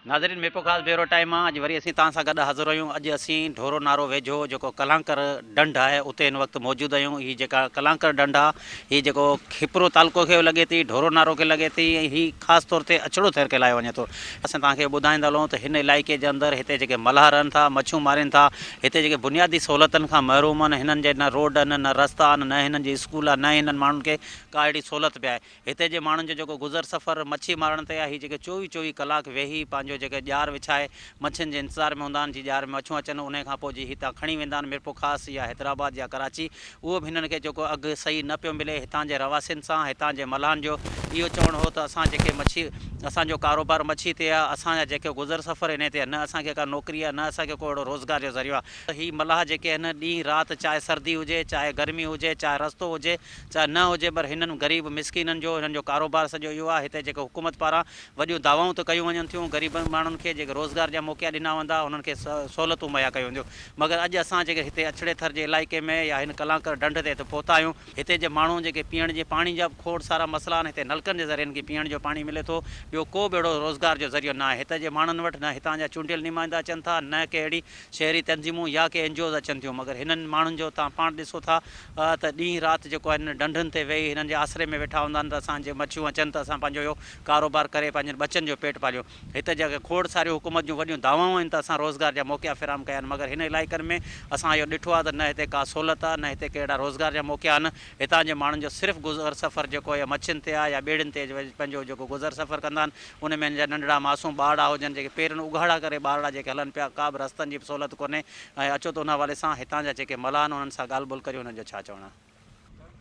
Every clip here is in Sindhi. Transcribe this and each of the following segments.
ناظرين ميرپورخاص بيورو ٽائيم مان اڄ وري اسين توهان سان گڏ حاضر آهيون اڄ اسين ڍورو نارو ويجهو جيڪو ڪلانڪر ڍنڍ آهي اتي هن وقت موجود آهيون هي جيڪا ڪلانڪر ڍنڍ آهي هي جيڪو کپرو تعلقو کي لڳي ٿي ڍورو نارو کي لڳي ٿي ۽ هي خاص طور تي اڇڙو ٿر کي لايو وڃي ٿو اسين توهان کي ٻڌائيندا هلون ته هن علائقي جي اندر هتي جيڪي ملاح رهن ٿا مڇيون مارين ٿا هتي جيڪي بنيادي سهولتن کان محروم آهن هنن جي نه روڊ آهن نه رستا آهن نه هنن جي اسڪول آهي نه هنن ماڻهن کي ڪا اهڙي سهولت به آهي هتي جي ماڻهن جو جيڪو گذر سفر مڇي مارڻ تي آهي، هي جيڪي چوويهه چوويهه ڪلاڪ ويهي پنهنجو جيڪي ڄار وڇائي مڇين جي انتظار ۾ هوندا آهن، جي ڄار ۾ مڇون اچن انهي کان پوء جي هتان کڻي ويندا آهن ميرپورخاص يا حيدرآباد يا ڪراچي اهو به هنن کي جيڪو اگهه صحيح نه پيو ملي، هتان جي رهواسين سان هتان جي ملاحن جو اهو چوڻ هو ته اسان جيڪي مڇي اسان جو ڪاروبار مڇي تي آهي اسان جا جيڪي گذر سفر انهي تي آهي نه اسان کي ڪا نوڪري آهي نه اسان کي ڪو اهڙو روزگار جو ذريعو آهي، هي ملاح جيڪي آهن ڏينهن رات چاهي سردي هجي چاهي گرمي هجي چاهي رستو هجي چاهي نه هجي پر هنن غريب مسڪينن جو هنن جو ڪاروبار سڄو اهو آهي هتي جيڪي حڪومت پاران وڏيون دعوائون ته ڪيون وڃن ٿيون غريبن ماڻهن کي جيڪي روزگار جا موقعا ڏنا ويندا انهن کي سهولتون مهيا ڪيون وينديون مگر اڄ اسان جيڪي هتي اڇڙي ٿر جي علائقي ۾ يا هن ڪلانڪر ڍنڍ تي هتي پهتا آهيون هتي جي ماڻهو جيڪي پيئڻ جي پاڻي جا به کوڙ سارا مسئلا آهن هتي نلڪن جي ذريعي هن کي پيئڻ جو پاڻي ملي ٿو ٻيو ڪو به اهڙو روزگار جو ذريعو نه آهي هتي جي ماڻهن وٽ نه هتان جا چونڊيل نمائندا اچن ٿا نه ڪي اهڙي شهري تنظيمون يا ڪي اين جي اوز اچن ٿيون مگر هنن ماڻهن جو توهان پاڻ ڏسو ٿا ته ڏينهن رات جيڪو آهي هنن ڍنڍن تي ويهي هنن جي آسري ۾ ويٺا هوندا آهن ته اسان جي مڇيون اچن ته اسان پنهنجو اهو ڪاروبار ڪري پنهنجن ٻچن جو پيٽ پاليون. هت جيڪي کوڙ ساريون حڪومت جون وڏيون دعوائون آهن ته اسان روزگار جا موقعا فراهم ڪيا آهن مگر هن علائقن ۾ اسان اهو ڏٺو آهي ته نه هتي ڪا سهولت آهي نه هتي ڪي اهڙا روزگار جا موقعا آهن هتان جي ماڻهن جو صرف گذر سفر جيڪو يا مڇين تي آهي يا ٻيڙين تي پنهنجو جيڪو گذر سفر ڪندا آهن ان ۾ هن جا ننڍڙا معصوم ٻارڙا هجن جيڪي پيرن اگهاڙا ڪري ٻارڙا جيڪي هلن پيا ڪا به رستن جي به سهولت ڪونهي ۽ اچو ته ان حوالي سان هتان جا جيڪي ملاح آهن انهن سان ڳالهه ٻولهه ڪريون انهن جو ڇا چوڻ آهي.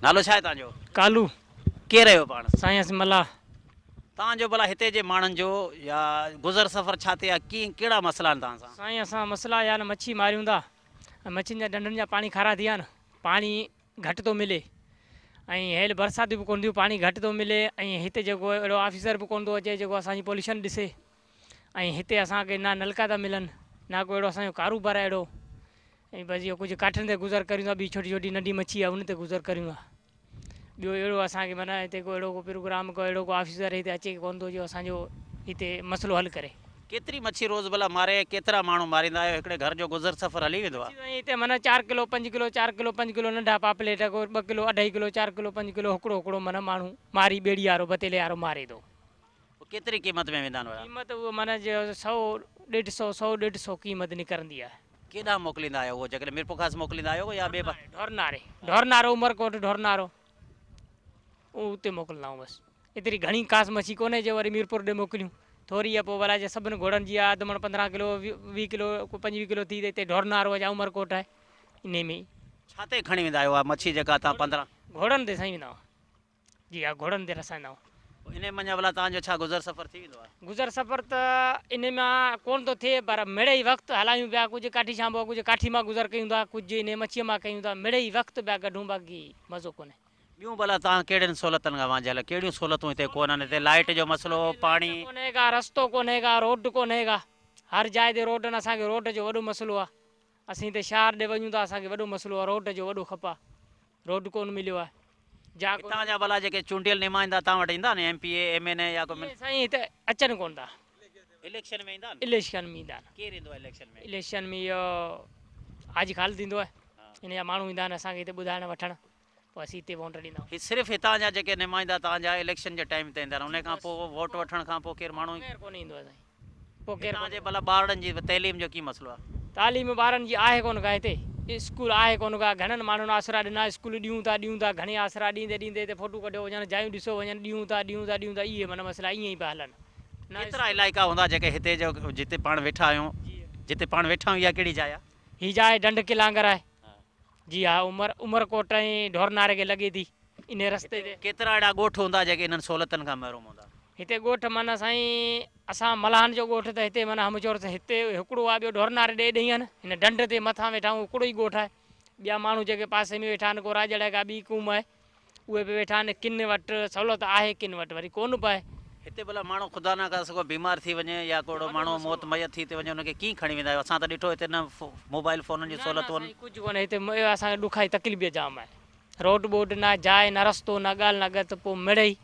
نالو ڇا آهي توهان جو؟ ڪالو. ڪير آهيو پاڻ؟ سائين اسين ملاح. توهان جو ڀلا هتي جي ماڻهن جو يا گذر سفر ڇا تي آهي ڪيئن ڪهڙا مسئلا آهن توهان سان؟ سائين اسان مسئلا يا نه مڇي ماريون ٿا ۽ مڇين جا ڍنڍن جا پاڻي کارا ٿي ويا آهن پاڻي گهٽ ٿو ملي ۽ هيل برساتيون به ڪونه ٿيون پاڻي گهٽ ٿو ملي ۽ هتي جيڪو اهڙو آفيسر به ڪونه ٿو اچي جيڪو اسان جي پوليشن ڏسي ۽ هتي اسان کي نه نلڪا ٿا ملن نه ڪو اهڙو اسان جو ڪاروبار آهي اهڙو ۽ بس اهو ڪجهه ڪاٺين تي گذر ڪريون ٿا ٻي ڇوٽي ڇوٽي ننڍي مڇي آهي ان تي گذر ڪريون ٿا ٻيو اهڙو اسان کي معنيٰ هتي ڪو اهڙو ڪو پروگرام ڪو اهڙو ڪو آفيسر هتي اچي ڪونه ٿو جو اسان جو هتي مسئلو حل ڪري. ڪيتري مڇي روز ڀلا ماري ۽ ڪيترا ماڻهو ماريندا آهيو هڪڙي گهر جو گذر سفر هلي ويندو آهي. مڇي سائين هتي معنيٰ چار ڪلو پنج ڪلو چار ڪلو پنج ڪلو ننڍا پاپليٽ ڪو ٻه ڪلو اڍائي ڪلو چار ڪلو پنج ڪلو هڪڙو هڪڙو معنيٰ ماڻهو ماري ٻيڙي وارو بتيلي وارو ماري ٿو. پوء ڪيتري قيمت ۾ ويندا آهن اهي؟ قيمت اهو معنيٰ جو سئو ڏيڍ سئو سئو ڏيڍ سئو قيمت نڪرندي آهي. ڪيڏانهن موڪليندا آهيو اهو جيڪڏهن ميرپورخاص موڪليندا آهيو يا ٻئي پاسي؟ ڍورناري ڍورنارو عمرڪوٽ ڍورنارو اتي موڪلندا آهيون بس ايتري گهڻي خاص مڇي ڪونهي جو وري ميرپور ڏي موڪليون ٿوري آهي پوء ڀلا جي سڀن گهوڙن جي آهي اڌ مڻ 15 ڪلو 20 ڪلو ڪو 25 ڪلو ٿي ته هتي ڍورنارو آهي يا عمرڪوٽ آهي انهي ۾ ئي. ڇا تي کڻي ويندا آهيو اها مڇي جيڪا تان 15. گهوڙن تي سائين ويندا آهيون. جي ها گهوڙن تي رسائيندا آهيون. پوء انهي منجهان ڀلا توهان جو ڇا گذر سفر ٿي ويندو آهي؟ گذر سفر ته انهي مان ڪونه ٿو ٿئي پر مڙئي وقت هلايون پيا ڪجهه ڪاٺي شانبو ڪجهه ڪاٺي مان گذر ڪيون ٿا ڪجهه انهي مڇيء مان ڪيون ٿا مڙئي وقت پيا ڪڍون باقي مزو ڪونهي. ٻيون ڀلا توهان ڪهڙين سهولتن کان وانجهيل آهيو؟ ڪهڙيون سهولتون هتي ڪونهن هتي لائيٽ جو مسئلو پاڻي. لائيٽ ڪونهي ڪا رستو ڪونهي ڪا روڊ ڪونهي ڪا هر جاء تي روڊ آهن اسان کي روڊ جو وڏو مسئلو آهي اسين هتي شهر ڏي وڃون ٿا اسان کي وڏو مسئلو آهي روڊ جو وڏو کپ آهي روڊ ڪونه مليو آهي جا ڪو. هتان جا ڀلا جيڪي چونڊيل نمائندا توهان وٽ ايندا آهن ايم پي اي ايم اين اي يا ڪو. اهي سائين هتي اچن ڪونه ٿا. اليڪشن ۾ ايندا آهن؟ اليڪشن ۾ ايندا آهن. ڪير ايندو آهي اليڪشن ۾؟ اليڪشن ۾ اهو حاجي خالد ايندو آهي ان جا ماڻهو ايندا آهن اسان کي هتي ٻڌائڻ وٺڻ پوء اسين هتي ووٽ ڏيندا آهيون. هي صرف هتان جا جيڪي نمائندا توهان جا اليڪشن جي ٽائيم تي ايندا آهن انهي کان پوء ووٽ وٺڻ کان پوء ڪير ماڻهو. ڪير ڪونه ايندو آهي سائين. پوء ڪير هتان جي ڀلا ٻارڙن جي تعليم جو ڪي مسئلو آهي؟ تعليم ٻارن جي آهي ڪونه ڪا هتي اسڪول آهي ڪونه ڪا گهڻن ماڻهن آسرا ڏنا اسڪول ڏيون ٿا ڏيون ٿا گهڻي آسرا ڏيندي ڏيندي هتي فوٽو ڪڍيو وڃن جايون ڏسو وڃن ڏيون ٿا ڏيون ٿا ڏيون ٿا اهي معنيٰ مسئلا ائين ئي پيا هلن نه ڪيترا علائقا هوندا جيڪي هتي جو جتي پاڻ ويٺا آهيون جتي پاڻ ويٺا آهيون اها ڪهڙي جاء آهي؟ هي جاء ڍنڍ ڪلانگر آهي. جي ها عمر عمرڪوٽ ۽ ڍورناري کي لڳي ٿي انهي رستي تي. ڪيترا اهڙا ڳوٺ هوندا جيڪي انهن سهولتن کان محروم هوندا؟ هتي ڳوٺ معنيٰ سائين اسان ملاحن جو ڳوٺ ته هتي معنيٰ همچور ته هتي هڪڙو آهي ٻيو ڍورناري ڏي ڏئي آهن هن ڍنڍ تي مٿان ويٺا آهيون هڪڙو ئي ڳوٺ آهي ٻيا ماڻهو جيڪي پاسي ۾ ويٺا آهن ڪو راڄڙ آهي ڪا ٻي قوم آهي اهي به ويٺا آهن، ڪن وٽ سهولت آهي ڪن وٽ وري ڪونه به آهي. هتي ڀلا ماڻهو خدا نه خاص ڪو بيمار ٿي وڃي يا ڪو اهڙو ماڻهو موت ميت ٿي ٿي وڃي ان کي ڪيئن کڻي ويندا آهيو اسان ته ڏٺو هتي نه موبائل فونن جون نه نه سهولتون آهن. سائين ڪجهه ڪونهي هتي اسان کي ڏکائي تڪليف جام آهي روڊ ٻوڊ نه جاء نه رستو نه ڳالهه نه ڳت پوء مڙئي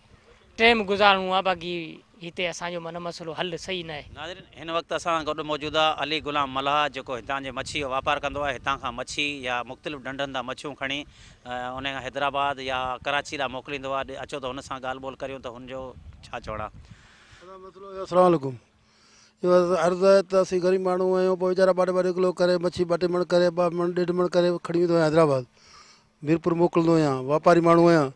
ٽيم گذارڻو آهي باقي هتي اسان جو من مسئلو حل صحيح نه آهي. ناظرين هن وقت اسان سان گڏ موجود آهي علي غلام ملاح جيڪو هتان جي مڇي جو واپار ڪندو آهي هتان کان مڇي يا مختلف ڍنڍن تان مڇيون کڻي ان کان حيدرآباد يا ڪراچي ڏانهن موڪليندو آهي اچو ته هن سان ڳالهه ٻولهه ڪريون ته هن جو ڇا چوڻ آهي. ادا مسئلو اهو السلام عليڪم اهو عرض آهي ته اسين غريب ماڻهو آهيون پوء ويچارا ٻه ٽي ڪلو ڪري مڇي ٻه ٽي مڻ ڪري ٻه مڻ ڏيڍ مڻ ڪري کڻي ويندو آهيان حيدرآباد ميرپور موڪلندو آهيان واپاري ماڻهو آهيان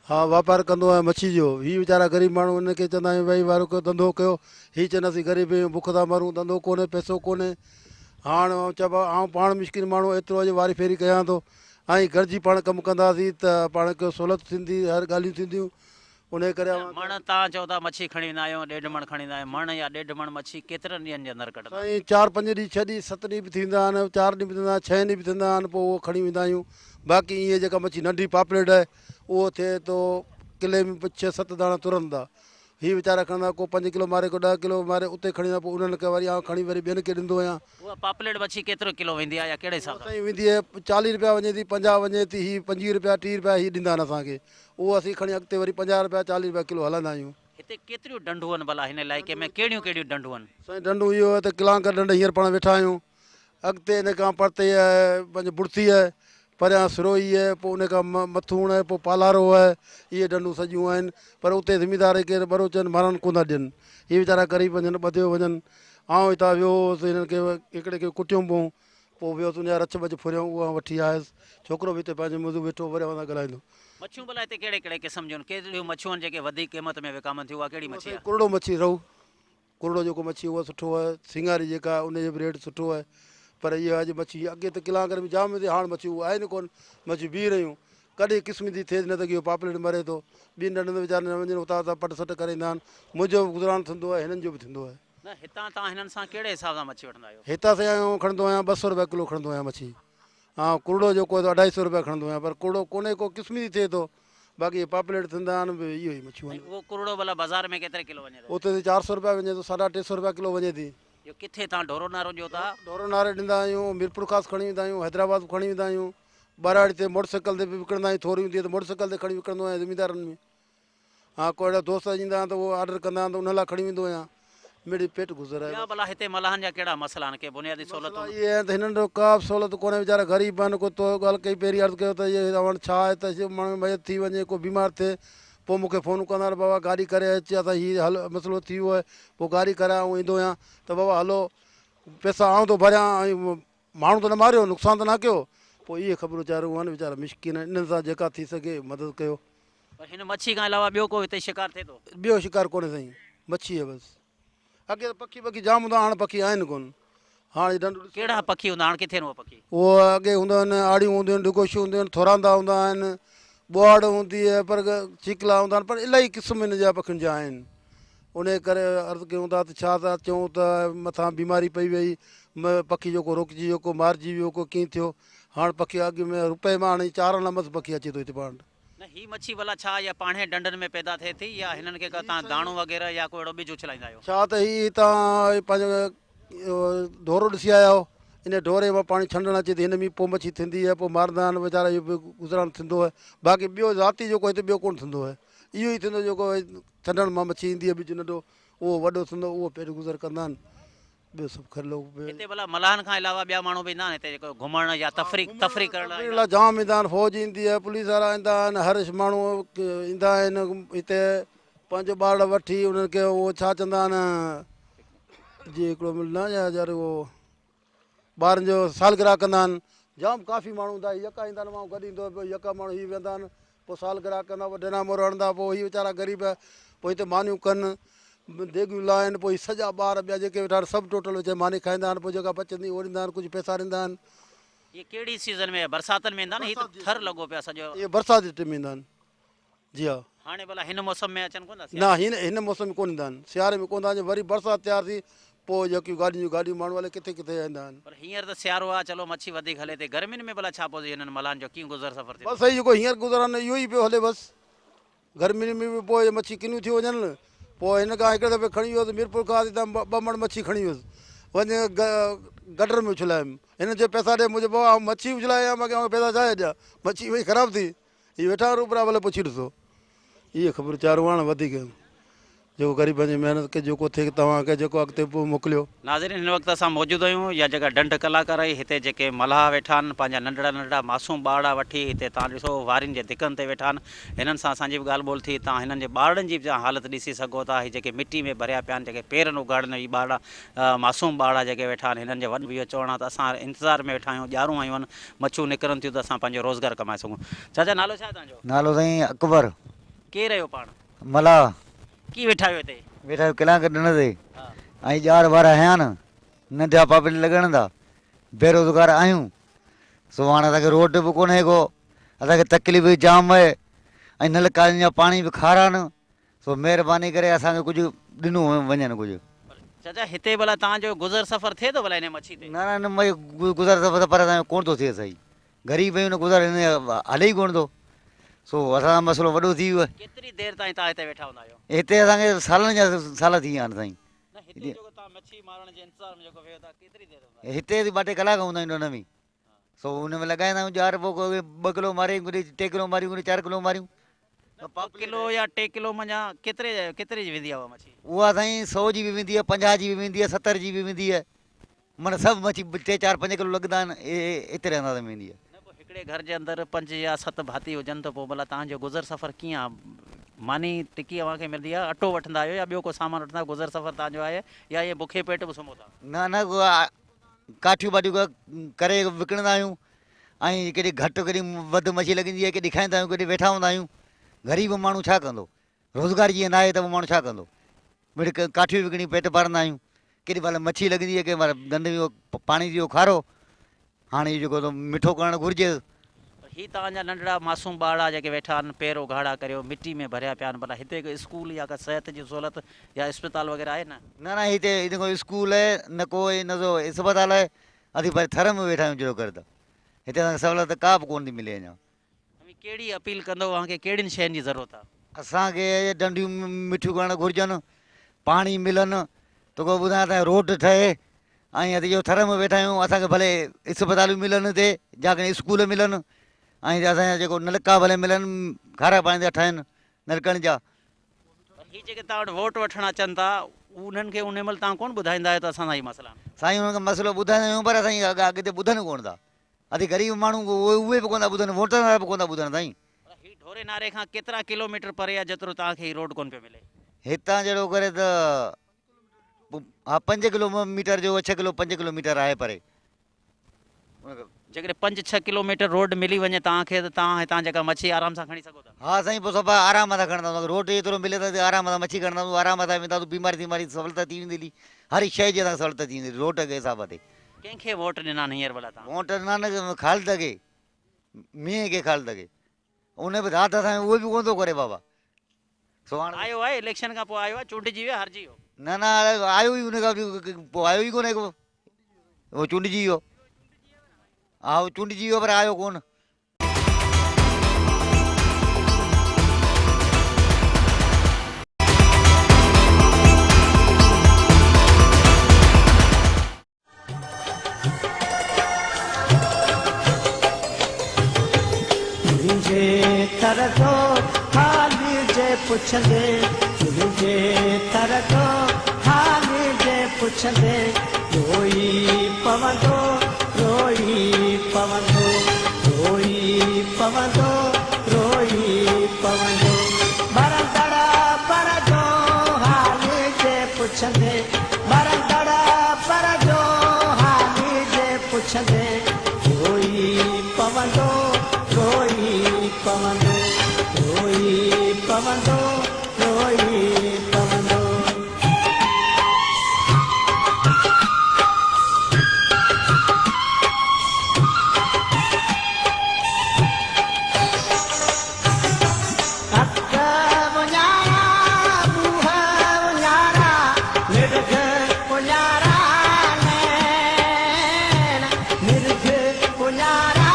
ها واپار ڪندو آهيان مڇي جو هي ويچارا غريب ماڻهو انهن کي چوندا آهيون ڀائي وارو ڪيو ڌنڌو ڪيو هي چون اسين غريب آهيون بک ٿا مرون ڌنڌو ڪونهي پئسو ڪونهي هاڻ چئبو آئون پاڻ مسڪين ماڻهو ايترو اڄ واري ڦيري ڪيان ٿو ۽ گڏجي پاڻ ڪم ڪنداسين ته پاڻ کي سهولت ٿيندي هر ڳالهيون ٿينديون انهيء ڪري اوهان مڻ تان چئو ٿا مڇي کڻي ويندا آهيون، ڏيڍ مڻ کڻي ايندا آهيون، مڻ يا ڏيڍ مڻ مڇي ڪيترن ڏينهن جي اندر ڪڍندا؟ سائين چار پنج ڏينهن ڇهه ڏينهن ست ڏينهن به ٿي ويندا آهن، چار ڏينهن به ٿيندا آهن، ڇهين ڏينهن به ٿيندا آهن پوء اهو کڻي ويندا آهيون، باقي ائين جيڪا مڇي ننڍي پاپليٽ آهي اهو ٿئي ٿو ڪلي ۾ به ڇهه ست داڻا ترن ٿا، هي ويچارا کڻندا ڪو پنج ڪلو ماري ڪو ڏهه ڪلو ماري اتي کڻي ويندا پوء انهن کي وري آئون کڻي وري ٻين کي ڏيندو آهيان. اها پاپليٽ مڇي ڪيترو ڪلو ويندي آهي يا ڪهڙي حساب سان؟ سائين ويندي آهي چاليهه رپيا وڃي ٿي پنجاهه وڃي ٿي هي پنجويهه رپيا ٽيهه رپيا هي ڏيندا آهن اسان کي اهو اسين کڻي اڳتي وري پنجاهه رپيا چاليهه رپيا ڪلو هلائيندا آهيون. هتي ڪيتريون ڍنڍون آهن ڀلا هن علائقي ۾ ڪهڙيون ڪهڙيون ڍنڍون آهن؟ سائين ڍنڍون اهو آهي ته ڪلانڪر ڍنڍ هينئر پاڻ ويٺا آهيون اڳتي ان کان پرتي آهي پنهنجو بڙٿي آهي پريان سروهي آهي پوء ان کان مٿوڻ آهي پوء پالارو آهي اهي ڍنڍون سڄيون آهن پر اتي زميندار ڪير ٻروچن مارن ڪونه ٿا ڏين هي ويچارا غريب وڃن ٻڌيو وڃن آئون هتان ويو هوس هنن کي هڪڙي کي ڪٽيم پوء پوء ويس ان جا رڇ ٻچ ڦريائون اها وٺي آيس. ڇوڪرو به هتي پنهنجو موضوع ويٺو وري اوهان سان ڳالهائيندو. مڇيون ڀلا هتي ڪهڙي ڪهڙي قسم جون آهن؟ ڪهڙيون مڇيون آهن جيڪي وڌيڪ قيمت ۾ وڪامن ٿيون اها ڪهڙي مڇي آهي؟ ڪرڙو مڇي رهو ڪرڙو جيڪو مڇي اهو سٺو آهي. سينگاري جيڪا آهي ان جو به ريٽ سٺو آهي. پر اها اڄ مڇي اڳي ته ڪلانڪر ۾ جام هوندي هاڻ مڇيون اهي آهن ئي ڪونه مڇيون بيهي رهيون. ڪڏهن قسم جي ٿئي نه ته اهو پاپليٽ مري ٿو. ٻين ڍنڍن تي ويچارا نه وڃن اتان اتان پٽ سٽ ڪري ايندا آهن. منهنجو به گذران ٿيندو آهي هنن جو به ٿيندو آهي. نه هتان توهان هنن سان ڪهڙي حساب سان مڇي وٺندا آهيو؟ هتان سائين آئون کڻندو آهيان 200 رپيا ڪلو کڻندو آهيان مڇي ۽ ڪرڙو جيڪو آهي سو اڍائي سئو رپيا کڻندو آهيان پر ڪرڙو ڪونهي ڪو قسم جي ٿئي ٿو باقي اهي پاپليٽ ٿيندا آهن به اهو ئي مڇيون آهن. ۽ اهو ڪرڙو ڀلا بازار ۾ ڪيتري ڪلو وڃي ٿو؟ اتي سائين 400 رپيا وڃي ٿو ساڍا ٽي سئو رپيا ڪلو وڃي ٿي. اهو ڪٿي توهان ڍورو نارو ڏيو ٿا؟ ڍورو ناري ڏيندا آهيون ميرپورخاص کڻي ويندا آهيون حيدرآباد به کڻي ويندا آهيون ٻهراڙي تي موٽر سائيڪل تي به وڪڻندا آهيون ٿوري هوندي آهي ته موٽر سائيڪل تي کڻي وڪڻندو آهيان زميندارن ۾. ها ڪو اهڙا دوست ايندا آهن ته اهو آرڊر ڪندا آهن ته انهن لاء کڻي ويندو آهيان مڙئي پيٽ گذر آهي ٻيا بس. ڀلا هتي ملاحن جا ڪهڙا مسئلا آهن ڪي بنيادي مسئلا سهولتون. اهي آهن ته هنن جو ڪا به سهولت ڪونهي ويچارا غريب آهن ڪو تو ڳالهه ڪئي پهرين عرض ڪيو ته اهي اوهان ڇا آهي ته ماڻهو ميت ٿي وڃي ڪو بيمار ٿئي پوء مون کي فون ڪندا آهن بابا گاڏي ڪري اچ اسان هي حل مسئلو ٿي ويو آهي پوء گاڏي ڪرائي آئون ايندو آهيان ته بابا هلو پئسا آئون ٿو ڀريان ۽ ماڻهو ته نه ماريو، نقصان ته نه ڪيو، پوء اهي خبرون چارون آهن، ويچارا مسڪين آهن، انهن سان جيڪا ٿي سگهي مدد ڪيو. پر هن مڇي کان علاوه ٻيو ڪو هتي شڪار ٿئي ٿو؟ ٻيو شڪار ڪونهي سائين، مڇي آهي بس. اڳي ته پکي ٻکي جام هوندا هئا، هاڻ پکي آهن ڪونه. هاڻ هي ڍنڍ ڏسو. ڪهڙا پکي هوندا، هاڻ ڪٿي آهن اهي پکي؟ اهي اڳي هوندا آهن، آڙيون هونديون آهن، ڍڳوشيون هونديون آهن، ٿوراندا هوندا آهن، ٻوهاڙ هوندي آهي، پر چيڪلا هوندا آهن، پر الاهي قسم هن جا پکين جا آهن. انهيء ڪري عرض ڪيون ٿا ته ڇا ٿا چئون ته مٿان بيماري پئي ويئي، پکي جو ڪو روڪجي ويو، ڪو مارجي ويو، ڪو ڪيئن ٿيو. هاڻ پکي اڳ ۾ روپئي مان هاڻي چار آنا مس پکي اچي ٿو هتي پاڻ وٽ. نه هي مڇي ڀلا ڇا اها پاڻهي ڍنڍن ۾ پيدا ٿئي ٿي يا هنن کي ڪا تان داڻو وغيره يا ڪو اهڙو ٻج اڇلائيندا آهيو؟ ڇا ته هي هتان پنهنجو ڍورو ڏسي آيا آهيو، انهيء ڍوري مان پاڻي ڇنڊڻ اچي ٿي، هن ۾ پوء مڇي ٿيندي آهي، پوء مارندا آهن ويچارا اهو به گذران ٿيندو آهي، باقي ٻيو ذاتي جيڪو هتي ٻيو ڪونه ٿيندو آهي، اهو ئي ٿيندو جيڪو ڇنڊڻ مان مڇي ايندي آهي ٻج ننڍو اهو وڏو ٿيندو اهو پيٽ گذر ڪندا آهن ٻيو سڀ خير لوڪ به. هتي ڀلا ملاحن کان علاوه ٻيا ماڻهو به ايندا آهن هتي جيڪو گهمڻ يا تفريح تفريح ڪرڻ لاء تفريح لاء جام ايندا آهن فوج ايندي آهي پوليس وارا ايندا آهن هر ماڻهو ايندا آهن هتي پنهنجو ٻارڙا وٺي انهن کي اهو ڇا چوندا آهن جي هڪڙو ملنا يا يار اهو ٻارن جو سالگرهه ڪندا آهن جام ڪافي ماڻهو هوندا يڪا ايندا آهن ماڻهو گڏ ايندو پوء يڪا ماڻهو هي ويندا آهن پوء سالگرهه ڪندا پوء ڊنا مور هڻندا پوء هي ويچارا غريب پوء هتي مانيون ڪن ديڳيون لاهن پوء هي سڄا ٻار ٻيا جيڪي ويٺا آهن سڀ ٽوٽل وچ ماني کائيندا آهن پوء جيڪا بچندي اهو ڏيندا آهن ڪجهه پئسا ڏيندا آهن. هي ڪهڙي سيزن ۾ برساتن ۾ ايندا آهن هي ته ٿر لڳو پيو آهي سڄو. اهي برسات جي ٽيم ۾ ايندا آهن. جي ها. هاڻي ڀلا هن موسم ۾ اچن ڪونه ٿا سياري ۾؟ نه هن هن موسم ۾ ڪونه ايندا آهن سياري ۾ ڪونه ٿا اچن وري برسات تيار ٿي پوء جيڪيون گاڏين جون گاڏيون ماڻهو الائي ڪٿي ڪٿي ايندا آهن. پر هينئر ته سيارو آهي چلو مڇي وڌيڪ هلي ٿي گرمين ۾ ڀلا ڇا پوزيشن هنن ملاحن جو ڪيئن گذر سفر ٿيندو؟ بس سائين جيڪو هينئر گذران اهو ئي پيو هلي بس گرمين ۾ به پوء مڇي ڪنيون ٿيو وڃن پوء هن کان هڪڙي دفعي کڻي ويس ميرپور خاص هتان ٻه مڻ مڇي کڻي ويس وڃي گٽر ۾ اڇلايم هن چيو پئسا ڏي مون چيو بابا آئون مڇي اڇلائي آيان باقي اوهان کي پئسا ڇا جا ڏيان مڇي وئي خراب ٿي. هي ويٺا روبرا ڀلي پڇي ڏسو. اهي خبرون چارون هاڻ وڌيڪ جيڪو غريبن جي محنت کي جيڪو ٿئي توهان کي جيڪو اڳتي پوء موڪليو. ناظرين هن وقت اسان موجود آهيون يا جيڪا ڍنڍ ڪلاڪار آهي هتي جيڪي ملاح ويٺا آهن پنهنجا ننڍڙا ننڍڙا معصوم ٻارڙا وٺي هتي توهان ڏسو وارين جي ڌڪن تي ويٺا آهن هنن سان اسان جي به ڳالهه ٻولهه ٿي توهان هنن جي ٻارڙن جي به حالت ڏسي سگهو ٿا هي جيڪي مٽي ۾ ڀريا پيا آهن جيڪي پيرن اگهاڙن هي ٻارڙا معصوم ٻارڙا جيڪي ويٺا آهن هنن جي وڏن به اهو چوڻ آهي ته اسان انتظار ۾ ويٺا آهيون ڄارون آيون آهن مڇون نڪرن ٿيون ته اسان پنهنجو روزگار ڪمائي سگهون چاچا نالو ڇا آهي توهان جو؟ نالو سائين اڪبر. ڪير آهيو پاڻ؟ ملاح. ڪي ويٺا آهيو هتي؟ ويٺا آهيون ڪلانڪ ڏنڊ تي ۽ ڄار وار هنيا نه ننڍا پاپڙي لڳڻ ٿا بيروزگار آهيون سو هاڻ اسان کي روڊ به ڪونهي ڪو اسان کي تڪليف به جام آهي ۽ نلڪا جا پاڻي به کارا نه سو مهرباني ڪري اسان کي ڪجهه ڏنو وڃن ڪجهه. چاچا هتي ڀلا توهان جو گذر سفر ٿئي ٿو ڀلا انهي مڇي تي؟ نه نه ان مڇي گذر سفر اسان جو ڪونه ٿو ٿئي سائين غريب آهيون نه گذر هن هلي ئي ڪونه ٿو سو اسان جو مسئلو وڏو ٿي ويو آهي. ڪيتري دير تائين توهان هتي ويٺا هوندا آهيو؟ هتي اسان کي سالن جا سال ٿي ويا آهن سائين. نه هتي جيڪو توهان مڇي مارڻ جي انتظار ۾ جيڪو ويهو ٿا ڪيتري دير هوندا آهيو؟ هتي ٻه ٽي ڪلاڪ هوندا آهيون ڏنڊ ۾ سو ان ۾ لڳائيندا آهيون ڄار پوء ٻه ڪلو ماري ڪڏهن ٽي ڪلو ماريون ڪڏهن چار ڪلو ماريون. نه ٻه ڪلو يا ٽي ڪلو منجهان ڪيتري ڪيتري جي ويندي آهي اها مڇي؟ اها سائين سئو جي به ويندي آهي پنجاهه جي به ويندي آهي ستر جي به ويندي آهي. معنيٰ سڀ مڇي ٽي چار پنج ڪلو لڳندا آهن ايتري انداز ۾ ويندي آهي. نه پوء هڪڙي گهر جي اندر پنج يا ست ڀاتي هجن ته پوء ڀلا توهان جو گذر سفر ڪيئن آهي؟ ماني ٽڪي اوهان کي ملندي آهي، اٽو وٺندا آهيو يا ٻيو ڪو سامان وٺندا آهيو گذر سفر توهان جو آهي يا ائين بکي پيٽ به سمهو ٿا؟ نه نه ڪاٺيون باٺيون ڪري وڪڻندا آهيون ۽ ڪيڏي گهٽ ڪيڏي وڌ مڇي لڳندي آهي ڪيڏي کائيندا آهيون ڪيڏي ويٺا هوندا آهيون غريب ماڻهو ڇا ڪندو روزگار جيئن ناهي ته پوء ماڻهو ڇا ڪندو؟ مڙئي ڪاٺيون وڪڻي پيٽ ڀرندا آهيون. ڪيڏي مهل مڇي لڳندي آهي، ڪنهن مهل ڏند ۾ پاڻي ٿي ويو کارو. هاڻي اهو جيڪو مٺو ڪرڻ گهرجي. پر هي توهان جا ننڍڙا معصوم ٻارڙا جيڪي ويٺا آهن، پير اگهاڙا ڪريو مٽي ۾ ڀريا پيا آهن، ڀلا هتي ڪو اسڪول يا ڪا صحت جي سهولت يا اسپتال وغيره آهي نه؟ نه نه هتي نه ڪو اسڪول آهي نه ڪو نه ڪو اسپتال آهي. اسين ڀلي ٿر ۾ ويٺا آهيون جهڙو ڪر ته هتي اسان کي سهولت ڪا به ڪونه ٿي ملي اڃا. اوهين ڪهڙي اپيل ڪندؤ اوهان کي ڪهڙين شين جي ضرورت آ؟ اسان کي ڊنڊيون مٺيون ڪرڻ گهرجن، پاڻي ملن، توکي ٻڌايان ته روڊ ٺهي ۽ اسين جو ٿر ۾ ويٺا آهيون اسان کي ڀلي اسپتالون ملن هتي جا ڪنهن اسڪول ملن ۽ اسان جا جيڪو نلڪا ڀلي ملن کارا پاڻي جا ٺهن نلڪن جا. پر هي جيڪي توهان وٽ ووٽ وٺڻ اچن ٿا انهن کي انهي مهل توهان ڪونه ٻڌائيندا آهيو ته اسان سان هي مسئلا آهن؟ سائين انهن کي مسئلو ٻڌائيندا آهيون پر اسان جي اڳتي ٻڌن ڪونه ٿا. اسين غريب ماڻهو اهي به ڪونه ٿا ٻڌن ووٽن وارا به ڪونه ٿا ٻڌن سائين. پر هي ڍوري ناري کان ڪيترا ڪلو ميٽر پري آهي جيترو توهان کي هي روڊ ڪونه پيو ملي؟ هتان جهڙو ڪري ته ها پنج ڪلو ميٽر جو ڇهه ڪلو پنج ڪلو ميٽر آهي پري. جيڪڏهن پنج ڇهه ڪلو ميٽر روڊ ملي وڃي توهان کي ته توهان هتان جيڪا مڇي آرام سان کڻي سگهو ٿا. ها سائين پوء صفا آرام سان کڻنداسون روڊ ايترو ملي ته آرام سان مڇي کڻنداسون آرام سان وينداسون بيماري سيماري سهولت ٿي ويندي هلي هر شيء جي اسان کي سهولت ٿي ويندي روڊ جي حساب تي. ڪنهن کي ووٽ ڏنا آهن هينئر ڀلا توهان؟ ووٽ ڏنا آهن خالد کي، مينهن کي خالد کي. ان به داد اسان جو اهو به ڪونه ٿو ڪري بابا. سو هاڻ. آيو آهي اليڪشن کان پوء آيو آهي چونڊجي ويو هارجي ويو. نه نه آيو ئي ان کان پوء آيو ئي ڪونه ڪو هو چونڊجي ويو. ها هو چونڊجي ويو پر آيو ڪونه. تنهنجي تر جو حال جي پڇندي تنهنجي تر جو حال جي پڇندي روئي پوندو روئي پوندو روئي پوندو روئي پوندو ٻرندڙ پر جو حال جي پڇندي ٻرندڙ پر جو حال جي پڇندي روئي پوندو روئي پوندو روئي پوندو روئي پوندو. اک اڃارا منهن اڃارا نرگهه اڃارا نيڻ نرگهه اڃارا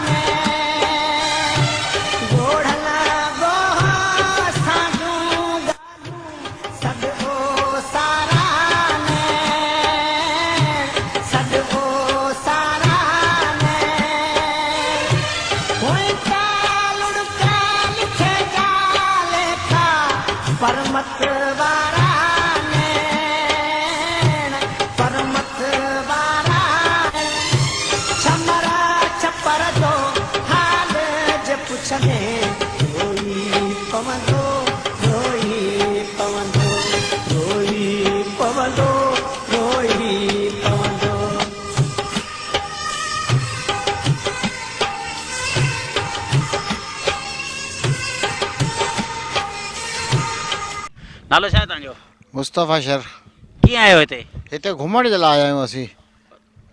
نيڻ ڳوڙهن ڳوهه سان جون ڳالهيون. پرمت وارا نيڻ پرمت وارا ڇمر ڇپر جو حال جي پڇندين روئي پوندو روئي پوندو روئي پوندو روئي پوندو. نالو ڇا آهي توهان جو؟ مصطفيٰ شر. ڪيئن آيا آهيو هتي؟ هتي گهمڻ جي لاء آيا آهيون اسين.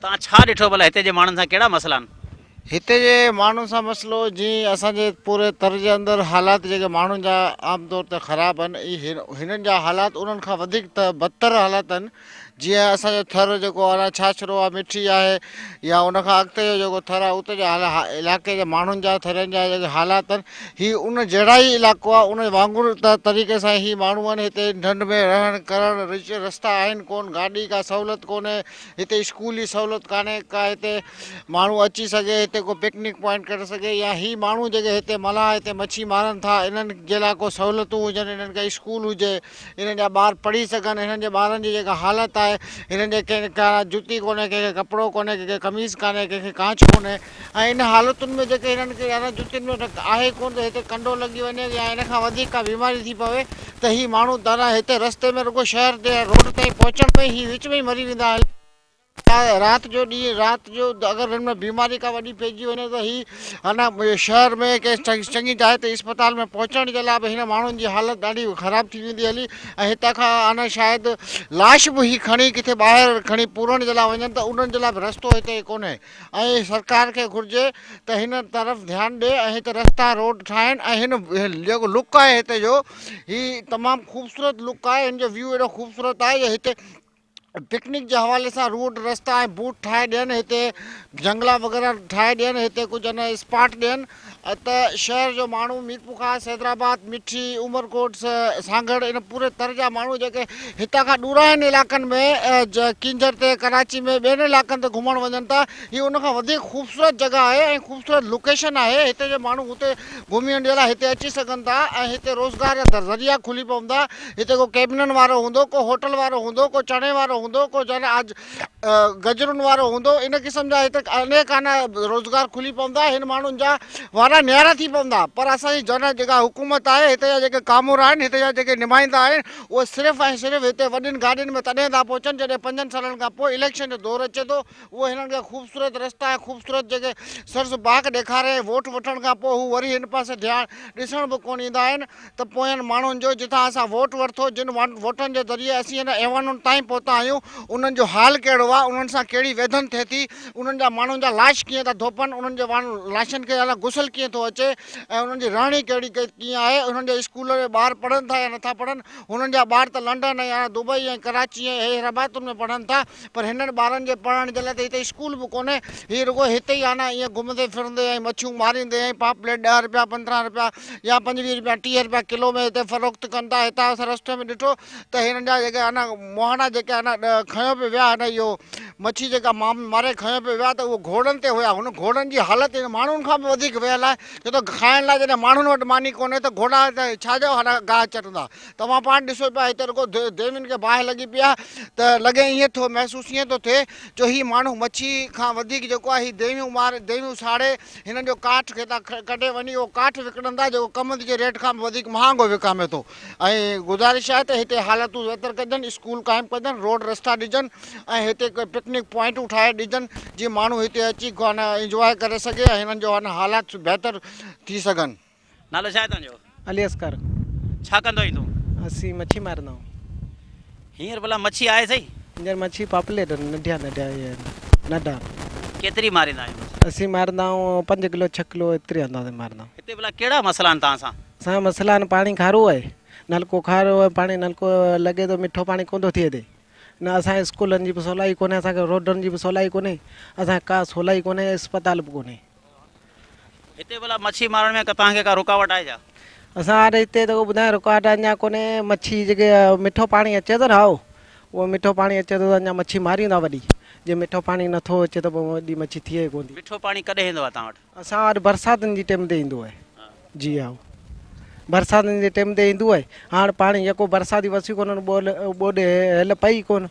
توهان ڇا ڏٺو ڀلا هتي جي ماڻهن سان ڪهڙا مسئلا آهن؟ هتي جي ماڻهن سان مسئلو جيئن اسان جي پوري تر جي اندر حالات جيڪي ماڻهن جا عام طور تي خراب آهن اهي هنن جا حالات انهن کان وڌيڪ ته بدتر حالات آهن جيئن اسان جو ٿر جيڪو آهي ڇاڇرو آهي مٺي آهي يا ان کان اڳتي جو جيڪو ٿر آهي اتي جا علائقي جا ماڻهن جا ٿرين جا جيڪي حالات آهن هي ان جهڙا ئي علائقو آهي ان وانگر ته طريقي سان هي ماڻهو آهن هتي ڍنڍ ۾ رهڻ ڪرڻ رچ رستا آهن ڪون گاڏي ڪا سهولت ڪونهي هتي اسڪول جي سهولت ڪانهي ڪا هتي ماڻهو اچي سگهي هتي ڪو پڪنڪ پوائنٽ ڪري سگهي يا هي ماڻهو جيڪي هتي ملاح هتي مڇي مارن ٿا انهن جي لاء ڪو سهولتون هجن انهن کي اسڪول هجي انهن جا ٻار پڙهي سگهن، هنن جي ٻارن جي جيڪا حالت آهي، هنن جي ڪنهن کي جتي ڪونهي، ڪنهن کي ڪپڙو ڪونهي، ڪنهن کي قميص ڪانهي، ڪنهن کي ڪانچ ڪونهي ۽ ان حالتن ۾ جيڪي هنن کي يعني جتين ۾ آهي ڪونه ته هتي ڪنڊو لڳي وڃي يا ان کان وڌيڪ ڪا بيماري ٿي پوي ته هي ماڻهو دانا هتي رستي ۾ رڳو شهر تي روڊ تائين پهچڻ ۾ هي وچ ۾ ئي مري ويندا آهن. رات جو ڏينهن رات جو اگر هن ۾ بيماري ڪا وڏي پئجي وڃي ته هي هن شهر ۾ ڪنهن چڱي جاء تي اسپتال ۾ پهچڻ جي لاء به هن ماڻهن جي حالت ڏاڍي خراب ٿي ويندي هلي ۽ هتان کان هن شايد لاش به هي کڻي ڪٿي ٻاهر کڻي پورڻ جي لاء وڃن ته انهن جي لاء به رستو هتي ڪونهي ۽ سرڪار کي گهرجي ته هن طرف ڌيان ڏي ۽ هتي رستا روڊ ٺاهن ۽ هن جيڪو لڪ آهي هتي جو هي تمام خوبصورت لڪ آهي هن جو ويو ايڏو خوبصورت آهي جو هتي پڪنڪ جي حوالي سان روڊ رستا ۽ بوٽ ٺاهي ڏين هتي جهنگلا وغيره ٺاهي ڏين هتي ڪجهه ان اسپاٽ ڏين ته شهر جو ماڻهو ميرپورخاص حيدرآباد مٺي عمرڪوٽ سانگهڙ ان پوري تر جا ماڻهو جيڪي هتان کان ڏورانهن علائقن ۾ ڪينجهر تي ڪراچي ۾ ٻين علائقن تي گهمڻ وڃن ٿا هي ان کان وڌيڪ خوبصورت جڳهه آهي ۽ خوبصورت لوڪيشن آهي هتي جي ماڻهو هتي گهمڻ جي لاء هتي اچي سگهن ٿا ۽ هتي روزگار جا ذريعا کلي پوندا هتي ڪو ڪيبنن وارو هوندو، ڪو هوٽل وارو هوندو، ڪو چڻي وارو هوندو، ڪو جن آج گجرن وارو هوندو، ان قسم جا هتي انيڪ آنا روزگار کلي پوندا، هن ماڻهن جا وارا نيارا ٿي پوندا، پر اسان جي جن جيڪا حڪومت آهي، هتي جا جيڪي ڪامورا آهن، هتي جا جيڪي نمائندا آهن، اهي صرف ۽ صرف هتي وڏين گاڏين ۾ تڏهن ٿا پهچن جڏهن پنجن سالن کان پوء اليڪشن جو دور اچي ٿو، اهي هنن کي خوبصورت رستا ۽ خوبصورت جيڪي سرس باغ ڏيکاري ووٽ وٺڻ کان پوء هو وري هن پاسي ڌيان ڏسڻ به ڪونه ايندا آهن. ته پوين ماڻهن جو جتان اسان ووٽ ورتو، جن ووٽن جي ذريعي اسين هن ايوانن تائين پهتا آهيون، انهن جو حال ڪهڙو آهي، انهن سان ڪهڙي ويڌن ٿئي ٿي، انهن جا ماڻهن جا لاش ڪيئن ٿا ڌوپن، انهن جي لاشن کي الا غسل ڪيئن ٿو اچي ۽ انهن جي رهڻي ڪهڙي ڪيئن آهي، انهن جي اسڪول ۾ ٻار پڙهن ٿا يا نٿا پڙهن، هنن جا ٻار ته لنڊن ۽ دبئي ۽ ڪراچي ۽ حيدرآبادن ۾ پڙهن ٿا. پر هنن ٻارن جي پڙهڻ جي لاء ته هتي اسڪول به ڪونهي، هي رڳو هتي ئي آنا ائين گهمندي ڦرندي ۽ مڇيون ماريندي ۽ پاپليٽ ڏهه رپيا 15 رپيا يا 25 رپيا 30 رپيا ڪلو ۾ هتي فروخت ڪن ٿا. هتان اسان رستي ۾ ڏٺو ته هنن جا جيڪي آنا مهاڻا جيڪي آنا کنيو پئي ويا هن اهو مڇي جيڪا ماري کنيو پئي ويا ته اهو گهوڙن تي هيا هن گهوڙن جي حالت هن ماڻهن کان به وڌيڪ ويل آهي ڇو ته کائڻ لاء جڏهن ماڻهن وٽ ماني ڪونهي ته گهوڙا ته ڇا جو گاهه چٽندا. توهان پاڻ ڏسو پيا هتي رڳو ديوين کي باهه لڳي پئي آهي ته لڳي ائين ٿو محسوس ائين ٿو ٿئي جو هي ماڻهو مڇي کان وڌيڪ جيڪو آهي هي ديويون مار ديويون ساڙي هنن جو ڪاٺ کي ٿا ڪڍي وڃي اهو ڪاٺ وڪڻن ٿا جيڪو ڪمند جي ريٽ کان به وڌيڪ مهانگو وڪامي ٿو ۽ گذارش آهي ته هتي حالتون بهتر ڪجن اسڪول قائم ڪجن روڊ رستا ڏجن ۽ هتي پڪنڪ پوائنٽون ٺاهي ڏجن جيئن ماڻهو هتي اچي انجواء ڪري سگهي ۽ هنن جو حالات بهتر ٿي سگهن. نالو ڇا آهي تنهنجو؟ علي اصغر. ڇا ڪندو آهين تون؟ اسين مڇي ماريندا آهيون. هينئر ڀلا مڇي آهي سهي؟ هينئر مڇي پاپليٽ آهن، ننڍيا ننڍيا اهي آهن، ننڍا. ڪيتري ماريندا آهيو مڇي؟ اسين ماريندا آهيون پنج ڪلو ڇهه ڪلو ايتري اندازي ماريندا آهيون. هتي ڀلا ڪهڙا مسئلا آهن توهان سان؟ اسان جا مسئلا آهن پاڻي کارو آهي، نلڪو کارو آهي، پاڻي نلڪو لڳي ٿو مٺو پاڻي ڪونه ٿو ٿئي هتي. نه اسان کي اسڪولن جي به سولائي ڪونهي، اسان کي روڊن جي به سولائي ڪونهي، اسان کي ڪا سولائي ڪونهي، اسپتال به ڪونهي. هتي ڀلا مڇي مارڻ ۾ توهان کي ڪا رڪاوٽ آهي ڇا؟ اسان وٽ هتي ته ٻڌايان رڪاوٽ اڃا ڪونهي مڇي جيڪي مٺو پاڻي اچي ٿو نه هائو اهو مٺو پاڻي اچي ٿو ته اڃا مڇي ماريون ٿا وڏي جي مٺو پاڻي نٿو اچي ته پوء وڏي مڇي ٿئي ئي ڪونه ٿي. مٺو پاڻي ڪڏهن ايندو آهي توهان وٽ؟ اسان وٽ برساتن جي ٽيم تي ايندو آهي جي هائو. برساتن جي ٽيم تي ايندو آهي. هاڻ پاڻي يڪو برساتي وسي ڪونه ٻول ٻوڏ هيل پئي ڪونه.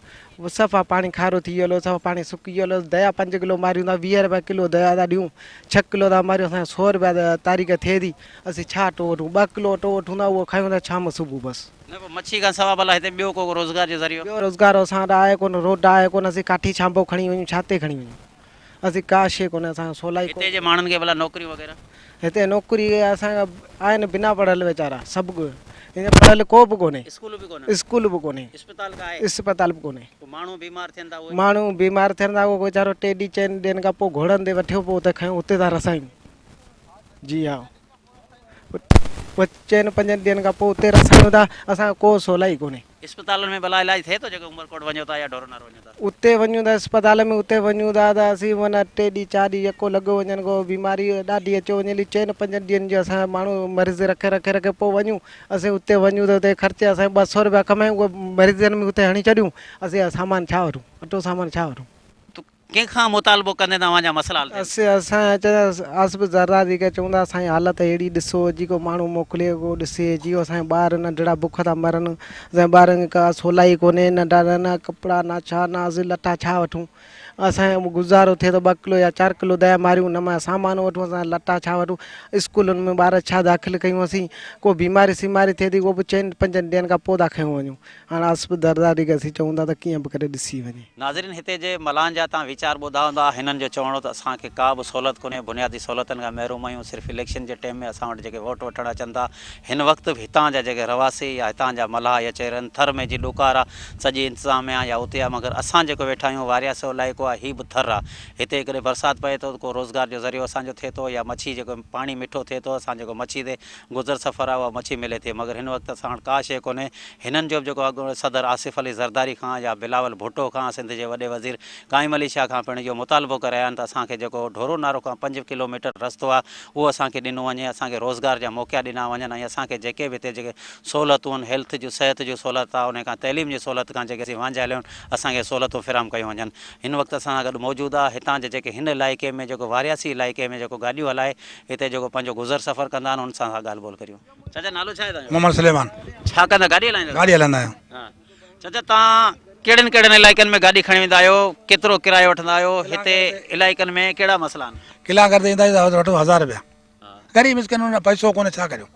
صفا پاڻي کارو ٿي ويو صفا پاڻي سڪي ويو. ديا پنج ڪلو ماريون ٿا 20 روپيا ڪلو ديا ٿا ڏيون. 6 ڪلو ٿا ماريون اسان 100 روپيا تاريخ ٿئي ٿي. اسين ڇا اٽو وٺون 2 ڪلو اٽو وٺون ٿا اهو کايون ٿا شام صبح بس. نه پوء مڇي کان سوا ڀلا هتي ٻيو ڪو روزگار جو ذريعو؟ ٻيو روزگار اسان وٽ آهي ڪونه روڊ آهي ڪونه اسين ڪاٺي ڇانڀو کڻي وڃون ڇا تي کڻي وڃون. اسين ڪا شيء ڪونهي اسان کي سولائي هتي جي ماڻهن کي ڀلا نوڪريون وغيره؟ هتي نوڪري اسان کي آهن بنا پڙهيل ويچارا سڀ هتي پڙهيل ڪو به ڪونهي. اسڪول به ڪونهن؟ اسڪول به ڪونهي. اسپتال ڪا آهي؟ اسپتال به ڪونهي. پوء ماڻهو بيمار ٿين ٿا اهي؟ ماڻهو بيمار ٿين ٿا اهو ويچارو ٽي ڏينهن چئن ڏينهن کان پوء گهوڙن تي وٺيو پوء اتي کنيو اتي ٿا رسايون. جي ها پوء چئن پنجن ڏينهن کان پوء اتي رسايون ٿا اسان کي ڪو سولائي ڪونهي. اسپتالن ۾ ڀلا علاج ٿئي ٿو جيڪي عمرڪوٽ وڃو ٿا يا ڍورونارو وڃو ٿا؟ اتي وڃون ٿا اسپتال ۾ اتي وڃون ٿا ته اسين معنيٰ ٽي ڏينهن چار ڏينهن يڪو لڳيو وڃن ڪو بيماري ڏاڍي اچيو وڃي هلي چئن پنجن ڏينهن جو اسان ماڻهو مريض رکي رکي رکي پوء وڃون اسين اتي وڃون ته اتي خرچ اسان 200 روپيا ڪمايون اهي مريضن ۾ اتي هڻي ڇڏيون اسين سامان ڇا وٺون اٽو سامان ڇا وٺون. ڪنهن کان مطالبو ڪندين ته اوهان جا مسئلا حل ٿين؟ اسان آصف زرداري کي چئون ٿا اسان جي حالت اهڙي ڏسو جي ڪو ماڻهو موڪلي ڪو ڏسي جي اسان جا ٻار ننڍڙا بک ٿا مرن اسان جي ٻارن کي ڪا سولائي ڪونهي ننڍا نه ڪپڙا نه ڇا نه اسين لٽا ڇا وٺون اسان جو گذارو ٿئي ٿو 2 ڪلو يا 4 ڪلو ديا ماريون ان مان سامان وٺون اسان لٽا ڇا وٺون اسڪولن ۾ ٻار ڇا داخل ڪيون اسين ڪو بيماري سيماري ٿئي ٿي اهو به چئن پنجن ڏينهن کان پوء ٿا کنيو وڃون هاڻ آصف زرداري کي اسين چئون ٿا ته ڪيئن به ڪري ڏسي وڃي. ناظرين هتي جي ملاحن جا تان ويچار ٻڌا هوندا هنن جو چوڻ هو ته اسان کي ڪا به سهولت ڪونهي بنيادي سهولتن کان محروم آهيون صرف اليڪشن جي ٽيم ۾ اسان وٽ جيڪي ووٽ وٺڻ اچن ٿا هن وقت به هتان جا جيڪي رهواسي يا هتان جا ملاح يا چئي رهن ٿر ۾ جي ڏڪار آ سڄي انتظاميا يا اتي آ مگر اسان جيڪو ويٺا آهيون وارياسو علائقو آ هي به ٿر آ هتي ڪڏهن برسات پئي ٿو ته ڪو روزگار جو ذريعو اسان جو ٿئي ٿو يا مڇي جيڪو پاڻي مٺو ٿئي ٿو اسان جيڪو مڇي تي گذر سفر آ اها مڇي ملي ٿي مگر هن وقت اسان وٽ ڪا شيء ڪونهي هنن جو به جيڪو اڳوڻي صدر آصف علي زرداري کان يا بلاول ڀٽو کان سنڌ جي وڏي وزير قائم علي شاهه کان پڻ اهو مطالبو ڪري آيا آهن ته اسان کي جيڪو ڍورو نارو کان 5 ڪلو ميٽر رستو آ اهو اسان کي ڏنو وڃي اسان کي روزگار جا موقعا ڏنا وڃن ۽ اسان کي جيڪي به هتي جيڪي سهولتون آهن هيلٿ جون صحت جون سهولت آ انهي کان تعليم جي سهولت کان جيڪي اسين وانجهايل آهيون اسان کي سهولتون فراهم ڪيون وڃن هن وقت اسان سان گڏ موجود آ هتان جي جيڪي هن علائقي ۾ جيڪو وارياسي علائقي ۾ جيڪو گاڏيون هلائي هتي جيڪو پنهنجو گذر سفر ڪندا آهن ان سان اسان ڳالهه ٻولهه ڪريون. چاچا نالو ڇا آهي توهان جو؟ محمد سليمان. ڇا ڪندا گاڏي هلائيندا آهيو؟ گاڏي هلائيندا آهيون. ها چاچا توهان ڪهڙن ڪهڙن علائقن ۾ گاڏي کڻي ويندا آهيو ڪيترو ڪرايو وٺندا آهيو هتي علائقن ۾ ڪهڙا مسئلا آهن؟ ڪلاڪ تي ايندا آهيون ته وٺو 1000 رپيا. غريب مسڪين وٽ پئسو ڪونهي ڇا ڪريون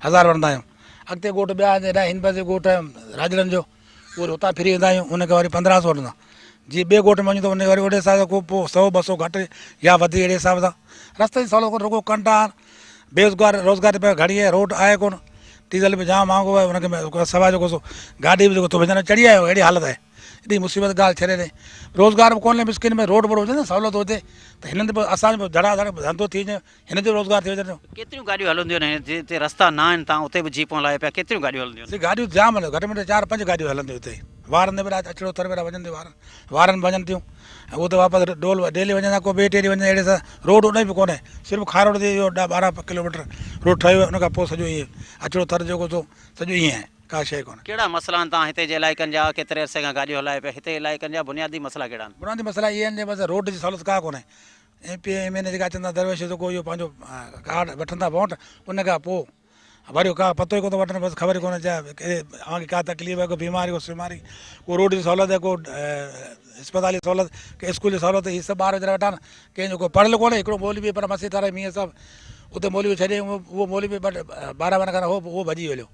1000 وٺندا آهيون. اڳتي ڳوٺ ٻيا آهن هيڏانهن هن پاسي ڳوٺ آهي راڄڙن جو اهو اتان ڦري ويندا آهيون ان کي وري 1500 وٺندا جي ٻئي ڳوٺ ۾ وڃون ته ان وري اوڙي حساب سان ڪو پوء سئو ٻه سئو گهٽ يا وڌي اهڙي حساب سان رستي جي سهولت ڪونه رڳو ڪنڊا آهن بيروزگار روزگار ته گهڻي آهي روڊ آهي ڪونه ڊيزل به جام مهانگو آهي ان کي سوا جيڪو سو گاڏي به جيڪو ٿو وڃڻ چڙهي آيو اهڙي حالت آهي ايڏي مصيبت ڳالهه ڇڏي ڏي روزگار به ڪونهي مسڪين ۾ روڊ ووڊ هجي نه سهولت هجي ته هنن به اسان به ڌڙا ڌڙ ڌنڌو ٿي وڃي هن جو روزگار ٿي وڃي. ڪيتريون گاڏيون هلنديون آهن جتي رستا نه آهن تان اتي به جيپون هلايو پيا ڪيتريون گاڏيون هلنديون آهن. گاڏيون جام هلنديون گهٽ ۾ گهٽ چار پنج گاڏيون هلنديون اتي وارن تي به اڇڙو ٿر ويرا وڃن ٿيون وارن وارن وڃن ٿيون ۽ اهو ته واپس ڊول ڊيلي وڃن ٿا ڪو ٻئي ٽي ڏينهن وڃن اهڙي سان روڊ ان به ڪونهي صرف کاروڙ تي اهو 10 12 ڪلوميٽر روڊ ٺهيو آهي ان کان پوء سڄو ائين اڇڙو ٿر جيڪو سو سڄو ائين آهي ڪا شيء ڪونهي. ڪهڙا مسئلا آهن تان هتي جي علائقن جا ڪيتري عرصي کان گاڏيون هلايو پيا هتي علائقن جا بنيادي مسئلا ڪهڙا آهن. بنيادي مسئلا اهي آهن جي بس روڊ جي سهولت ڪا ڪونهي M P A M N A جيڪا اچن ٿا درويش جيڪو اهو پنهنجو ڪارڊ وٺن ٿا ووٽ ان کان پوء وري ڪا پتو ئي ڪونه ٿا وٺن بس خبر ئي ڪونه چا اوهان کي ڪا تڪليف آهي ڪو بيماري ڪو سيماري ڪو روڊ جي سهولت ڪو اسپتال جي سهولت ڪي اسڪول جي سهولت هي سڀ ٻار ويچارا ويٺا آهن ڪنهن جو ڪو پڙهيل ڪونهي هڪڙو مولوي پر مسجد ٺهرائي ميان صاحب اتي مولوي ڇڏي اهو مولوي به 12 مهينا کان هو اهو ڀڄي ويو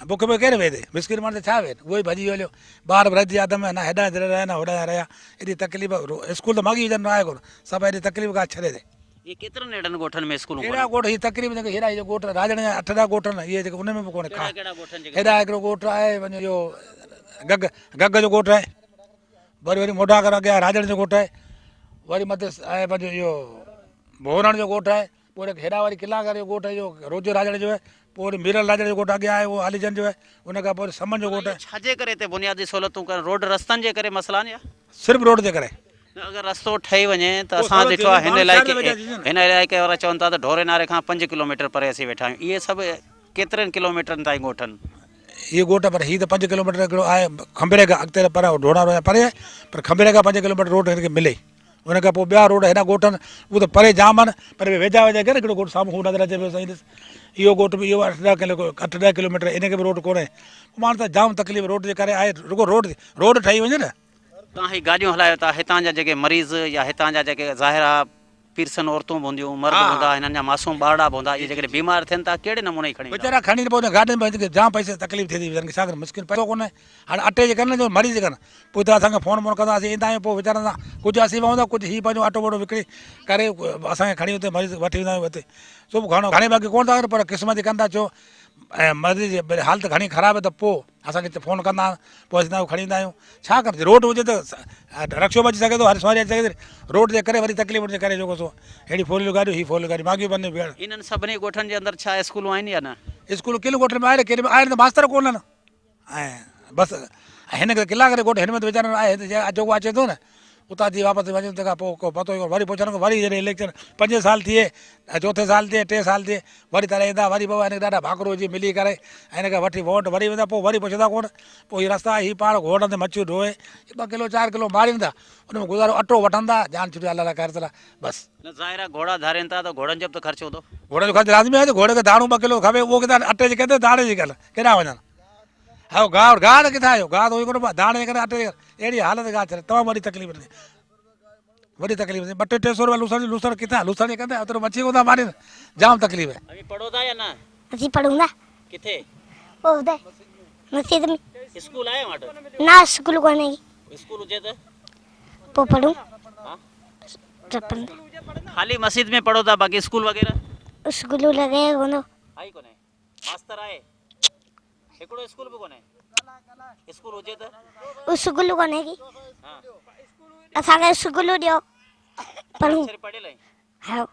بک ۾ ڪير ويهي مسڪين ماڻهو ته ڇا ويهن اهو ئي ڀڄي ويو هليو ٻار به رڌ آدم ۾ نه هيڏانهن رهيا نه هوڏانهن رهيا ايڏي تڪليف اسڪول ته ماڳي ويچارن آهي ڪونه سڀ ايڏي تڪليف کان ڇڏي ڏي. اهي ڪيترن اهڙن ڳوٺن ۾ اسڪولون ڪهڙا ڳوٺ هي تقريبن جيڪي هيڏا هي ڳوٺ راڄڙ جا اٺ ڏهه ڳوٺ آهن اهي جيڪي ان ۾ به ڪونهي ڪهڙا ڪهڙا ڳوٺ آهن جيڪي هيڏا هڪڙو ڳوٺ آهي وڃو اهو گگ گگ جو ڳوٺ آهي وري وري موڍا کان اڳيان راڄڙ جو ڳوٺ آهي وري مٿي آهي پنهنجو اهو ڀورڻ جو ڳوٺ آهي پوء وري هيڏانهن وري قلعا گهر جو ڳوٺ آهي اهو روجو راڄڙ جو آهي پوء وري ميرل راڄڙ جو ڳوٺ اڳيان آهي اهو عاليجن جو آهي ان کان پوء وري سمن جو ڳوٺ آهي. ڇا جي ڪري هتي بنيادي سهولتون ڪانه روڊ رستن جي ڪري مسئلا آهن يا؟ صرف روڊ جي ڪري. نه اگر رستو ٺهي وڃي ته اسان ڏٺو آهي هن علائقي هن علائقي وارا چون ٿا ته ڍوري ناري کان 5 ڪلوميٽر پري اسين ويٺا آهيون اهي سڀ ڪيترن ڪلوميٽرن تائين ڳوٺ آهن. اهي ڳوٺ پر هي ته 5 ڪلوميٽر هڪڙو آهي کنڀيري کان اڳتي پر ڍورا نارو پري آهي پر کنڀيري کان 5 ڪلوميٽر روڊ هن کي ملي. ان کان پوء ٻيا روڊ هيڏانهن ڳوٺ آهن اهي ته پري جام آهن پر اهي ويجها ويجها ڪين هڪڙو ڳوٺ سامهون هو نظر اچي پيو سائين ڏس اهو ڳوٺ به اهو اٺ ڏهه ڪلو اٺ ڏهه ڪلوميٽر ان کي به روڊ ڪونهي پوء ماڻهن ته جام تڪليف روڊ جي ڪري آهي رڳو روڊ روڊ ٺهي وڃي نه. توهان هي گاڏيون هلايو ٿا هتان جا جيڪي مريض يا هتان جا جيڪي ظاهر آ پيرسن عورتون به هونديون مرد به هوندا هنن جا معصوم ٻارڙا به هوندا اهي جيڪڏهن بيمار ٿين ٿا ڪهڙي نموني کڻي ويندا. ويچارا کڻي پوء گاڏين ۾ جام پئسي جي تڪليف ٿئي ٿي ويچارن کي ڇا ڪن مسڪين پئسو ڪونهي هاڻي اٽي جي ڪري نه جو مريض ڪن پوء ته اسان کي فون بون ڪندا اسين ايندا آهيون پوء ويچارن سان ڪجهه اسين وهون ٿا ڪجهه هي پنهنجو اٽو وٽو وڪڻي ڪري اسان کي کڻي اتي مريض وٺي ويندا آهيون اتي سو به گهڻو گهڻي باقي ڪونه ٿا ڪن پر قسمت جي ڪن ٿا ڇو ۽ مريض جي حالت گهڻي خراب آهي ته پوء اسان کي فون ڪندا آهن پوء اسين کڻي ايندا آهيون ڇا ڪرجي روڊ هجي ته رڪشو به اچي سگهي ٿو هر سواري اچي سگهي ٿي روڊ جي ڪري وري تڪليف جي ڪري جيڪو سو ههڙي فور ويلر گاڏيون هي فور ويلر گاڏيون ماڳيون بند بيهڻ. انهن سڀني ڳوٺن جي اندر ڇا اسڪولون آهن يا نه؟ اسڪول ڪن ڳوٺن ۾ آهن ڪن ۾ آهن ته ماستر ڪونهن ۽ بس هن کي ڪلاڪ جي ڳوٺ هن ۾ ته ويچارن آهي جيڪو اچي ٿو نه اتان ٿي واپس وڃن تنهن کان پوء ڪو پتو ئي ڪونه وري پڇن وري جڏهن اليڪشن پنجين سال ٿئي ۽ چوٿين سال ٿئي ٽئين سال ٿئي وري تڏهن ايندا وري بابا هن کي ڏاڍا ڀاڪر وجهي ملي ڪري ۽ هن کي وٺي ووٽ وري ويندا پوء وري پڇندا ڪونه پوء هي رستا هي پاڻ گهوڙن تي مڇيون ڍوئي ٻه ڪلو چار ڪلو مارين ٿا ان ۾ گذارو اٽو وٺن ٿا جان ڇٽي الله لاء خير صلاح بس. نه ظاهر آهي گهوڙا ڌارين ٿا ته گهوڙن جو به ته خرچ هوندو. گهوڙن جو خرچ لازمي آهي ته گهوڙي کي داڻو ٻه ڪلو کپي اهو ڪٿان اٽي جي ڪٿي داڻي جي ڪن ڪيڏانهن وڃن. هائو گاهه گاهه ته ڪٿان آيو گاهه ته اهو ئي ڪونه داڻي جي ڪري اٽي جي ڪري اهڙي حالت گاهه ڇڏي تمام وڏي تڪليف ڏني وڏي تڪليف ڏني ٻه ٽي ٽي سو روپيا لوسڻ جي لوسڻ ڪٿان لوسڻ جي ڪندا اوترو مڇي ڪونه ٿا مارين جام تڪليف آهي. اوهين پڙهو ٿا يا نه؟ اسين پڙهون ٿا. ڪٿي؟ اتي مسجد ۾. اسڪول آهي اوهان وٽ؟ نه اسڪول ڪونهي. اسڪول هجي ته؟ پوء پڙهون. ها؟ خالي مسجد ۾ پڙهو ٿا باقي اسڪول وغيره؟ اسڪول لڳي ڪونه. آهي ڪونهي. ماستر آهي؟ هڪڙو اسڪول به ڪونهي. اسڪول هجي ته؟ اسڪول ڪونهي ڪي. اسان کي اسڪول ڏيو پڙهون. پڙهيل آهين؟ ها.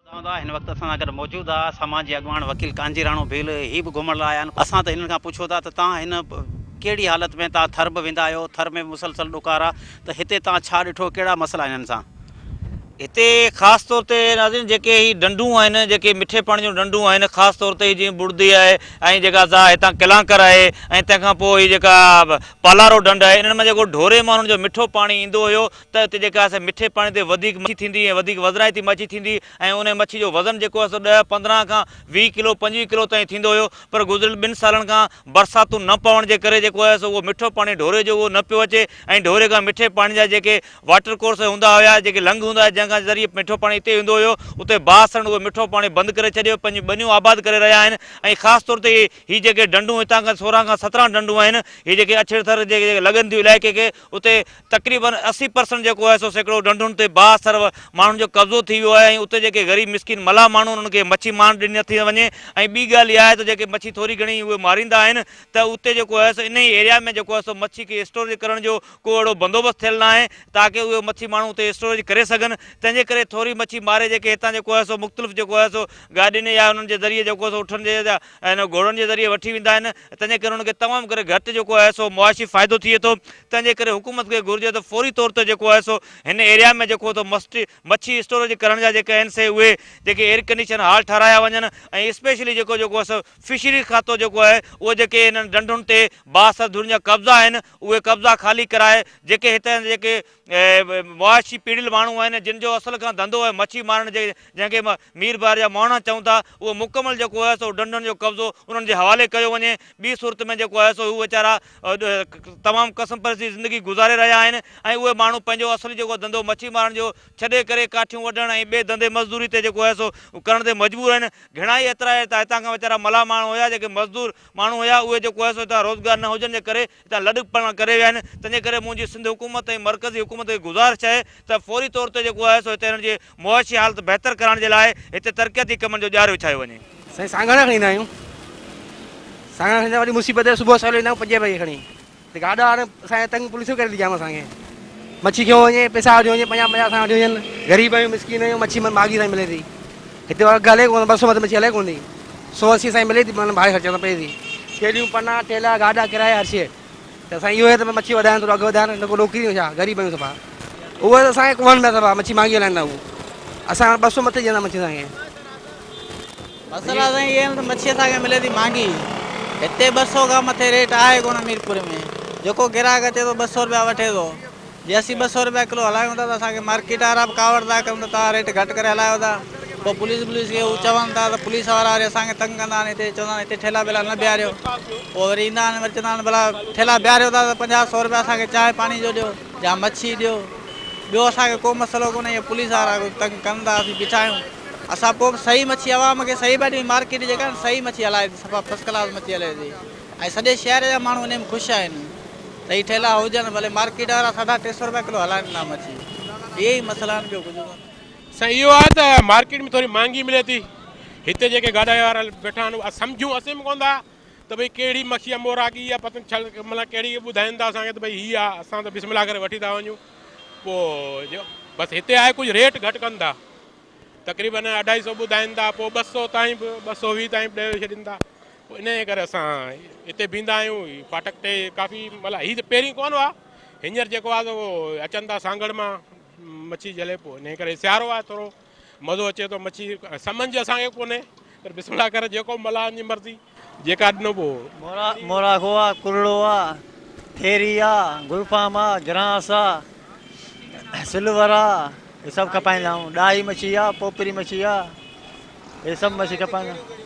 ٻڌائون ٿا هن وقت اسان سان گڏ موجود آ سماجي اڳواڻ وڪيل ڪانجي راڻو ڀيل هي به گهمڻ لاء آيا آهن اسان ته هنن کان پڇو ٿا ته تان هن ڪهڙي حالت ۾ تان ٿر به ويندا آهيو ٿر ۾ به مسلسل ڏڪار آ ته هتي تان ڇا ڏٺو ڪهڙا مسئلا هنن سان. هتي خاص طور تي ناظرين جيڪي هي ڍنڍون آهن جيڪي مٺي پاڻي جون ڍنڍون آهن خاص طور تي هي جيئن بڙدي آهي ۽ جيڪا سا هتان ڪلانڪر آهي ۽ تنهن کان پوء هي جيڪا پالارو ڍنڍ آهي انهن مان جيڪو ڍوري مان انهن جو مٺو پاڻي ايندو هيو ته اتي جيڪا آهي سا مٺي پاڻي تي وڌيڪ مڇي ٿيندي ۽ وڌيڪ وزنائتي مڇي ٿيندي ۽ انهي مڇي جو وزن جيڪو آهي سو ڏهه 15 کان 20 ڪلو 25 ڪلو تائين ٿيندو هيو پر گذريل ٻن سالن کان برساتون نه پوڻ جي ڪري جيڪو آهي سو اهو مٺو پاڻي ڍوري جو اهو نه پيو اچي ۽ ڍوري کان مٺي پاڻي جا جيڪي واٽر ڪورس هوندا هيا جيڪي لنگهه هوندا هيا جنگ. جنهن کان ذريعي مٺو پاڻي هتي ايندو هيو اتي بااثرن اهو مٺو پاڻي بند ڪري ڇڏيو پنهنجون ٻنيون آباد ڪري رهيا آهن ۽ خاص طور تي هي جيڪي ڍنڍون هتان کان 16 کان 17 ڍنڍون آهن هي جيڪي اڇڙ ٿر جي لڳن ٿيون علائقي کي اتي تقريبن 80 پرسنٽ جيڪو آهي سو سيڪڙو ڍنڍن تي بااثر ماڻهن جو قبضو ٿي ويو آهي ۽ اتي جيڪي غريب مسڪين ملاح ماڻهو آهن انهن کي مڇي مارڻ ڏني نٿي وڃي ۽ ٻي ڳالهه اها آهي ته جيڪي مڇي ٿوري گهڻي اهي ماريندا آهن ته اتي جيڪو آهي سو انهي ايريا ۾ جيڪو آهي سو مڇي کي اسٽوريج ڪرڻ جو ڪو اهڙو بندوبست ٿيل ناهي تاڪه اهي مڇي ماڻهو اتي اسٽوريج ڪري سگهن تنهن جي ڪري ٿوري مڇي ماري جيڪي هتان جيڪو آهي سو مختلف جيڪو آهي سو گاڏين يا انهن جي ذريعي جيڪو آهي سو اٺن جي يا ۽ گهوڙن جي ذريعي وٺي ويندا آهن تنهن جي ڪري انهن کي تمام ڪري گهٽ جيڪو آهي سو معاشي فائدو ٿئي ٿو تنهن جي ڪري حڪومت کي گهرجي ته فوري طور تي جيڪو آهي سو هن ايريا ۾ جيڪو ته مستي مڇي اسٽوريج ڪرڻ جا جيڪي آهن سي اهي جيڪي ايئر ڪنڊيشن هال ٺهرايا وڃن ۽ اسپيشلي جيڪو جيڪو آهي سو فشريز کاتو جيڪو آهي اهو جيڪي هنن ڍنڍن تي بااثر ڌرين جا قبضا آهن اهي قبضا خالي ڪرائي جيڪي هتان جا جيڪي معاشي پيڙيل ماڻهو آهن جن جو اصل کان ڌنڌو آهي مڇي مارڻ جي جنهن کي مير بحر جا مهاڻا چئون ٿا اهو مڪمل جيڪو آهي سو ڍنڍن جو قبضو انهن جي حوالي ڪيو وڃي ٻي صورت ۾ جيڪو آهي سو هو ويچارا تمام ڪسمپرسي زندگي گذاري رهيا آهن ۽ اهي ماڻهو پنهنجو اصلي جيڪو ڌنڌو مڇي مارڻ جو ڇڏي ڪري ڪاٺيون وڍڻ ۽ ٻئي ڌنڌي مزدوري تي جيڪو آهي سو ڪرڻ تي مجبور آهن گهڻا ئي ايترا هتان کان ويچارا ملاح ماڻهو هيا جيڪي مزدور ماڻهو هيا اهي جيڪو آهي سو هتان روزگار نه هجڻ جي ڪري هتان لڏ پلاڻ ڪري ويا آهن تنهن جي ڪري منهنجي سنڌ حڪومت ۽ مرڪزي حڪومت کي گذارش آهي ته فوري طور تي جيڪو آهي سو هتي هنن جي معاشي حالت بهتر ڪرائڻ جي لاء هتي ترقياتي ڪمن جو ڄار وڇايو وڃي. سائين سانگهڙ کڻي ايندا آهيون سانگهڙ کڻي ايندا وڏي مصيبت صبح سويل ايندا آهيون پنجين بجي کڻي ته گاڏا هاڻي اسان کي تنگ پوليس ڪري ٿي جام اسان کي مڇي کنيو وڃي پئسا وٺي وڃي پنجاهه پنجاهه اسان وٺي وڃن غريب آهيون مسڪين آهيون مڇي مهانگي سائين ملي ٿي هتي اگهه هلي ڪونه 200 مٿي مڇي هلي ڪونه ٿي 180 سائين ملي ٿي معنيٰ ڀاڙي خرچ سان پئي ٿي ٿيلهيون پنا ٿيلها گاڏا ڪرايا هر شيء ته سائين اهو آهي ته مڇي وڌائين ٿورو اگهه وڌائين نه ڪو ڏوڪري ڇا غريب آهيون صفا اهو ته اسان کي ڪونه پيا صفا مڇي مهانگي هلائين ٿا هو اسان 200 مٿي ڏيندا مڇي اسان کي. مسئلا سائين اهي آهن ته مڇي اسان کي ملي ٿي مھانگي هتي 200 کان مٿي ريٽ آهي ڪونه ميرپور ۾ جيڪو گراهڪ اچي ٿو 200 رپيا وٺي ٿو جي اسين 200 رپيا ڪلو هلايون ٿا ته اسان کي مارڪيٽ وارا به ڪاوڙ ٿا ڪن ته توهان ريٽ گهٽ ڪري هلايو ٿا پوء پوليس بوليس کي هو چون ٿا ته پوليس وارا وري اسان کي تنگ ڪندا آهن هتي چوندا آهن هتي ٺيلا ٻيلا نه بيهاريو پوء وري ايندا آهن وري چوندا آهن ڀلا ٺيلا بيهاريو ٿا ته پنجاهه سو رپيا اسان کي چانهه پاڻي جو ڏيو يا مڇي ڏيو ٻيو اسان کي ڪو مسئلو ڪونهي اهي پوليس وارا تنگ ڪن ٿا اسين بيٺا آهيون اسان پوء به صحيح مڇي عوام کي صحيح پيا ڏيون مارڪيٽ جيڪا آهي نه صحيح مڇي هلائي ٿي صفا فرسٽ ڪلاس مڇي هلي ٿي ۽ سڄي شهر جا ماڻهو انهي ۾ خوش آهن ته هي ٺيلا هجن ڀلي مارڪيٽ وارا ساڍا ٽي سو رپيا ڪلو هلائن ٿا مڇي اهي ئي مسئلا آهن ٻيو ڪجهه ڪونهي. سائين اهو آهي ته مارڪيٽ ۾ ٿوري مهانگي ملي ٿي هتي جيڪي گاڏا وارا ويٺا آهن اهي سمجهون اسين به ڪونه ٿا ته ڀئي ڪهڙي مڇي آهي موراڳي يا پتنگ ڇل مطلب ڪهڙي ٻڌائين ٿا اسان کي ته ڀئي هي آهي اسان ته بسم الله ڪري وٺي ٿا وڃون پوء بس هتي آهي ڪجهه ريٽ گهٽ ڪن ٿا تقريبن اڍائي سو ٻڌائين ٿا پوء 200 تائين به 220 تائين به ڏئي ڇڏين ٿا پوء انهيء ڪري اسان هتي بيهندا آهيون ڦاٽڪ تي ڪافي مطلب هي ته پهرين ڪونه هئا هينئر جيڪو آهي سو اچن ٿا سانگهڙ مان مڇي جهلي پوء انهيء ڪري سيارو آهي ٿورو مزو اچي ٿو مڇي سمجهه اسان کي ڪونهي پر بسم الله ڪري جيڪو ملاحن جي مرضي جيڪا ڏنو پوء. موراکو آ، ڪرڙو آ، ٿيري آ، گلفام آ، گرانس آ، سلور آ، هي سڀ کپائيندا آهيون. ڏاهي مڇي آ، پوپري مڇي آ، هي سڀ مڇي کپائيندا آهيون.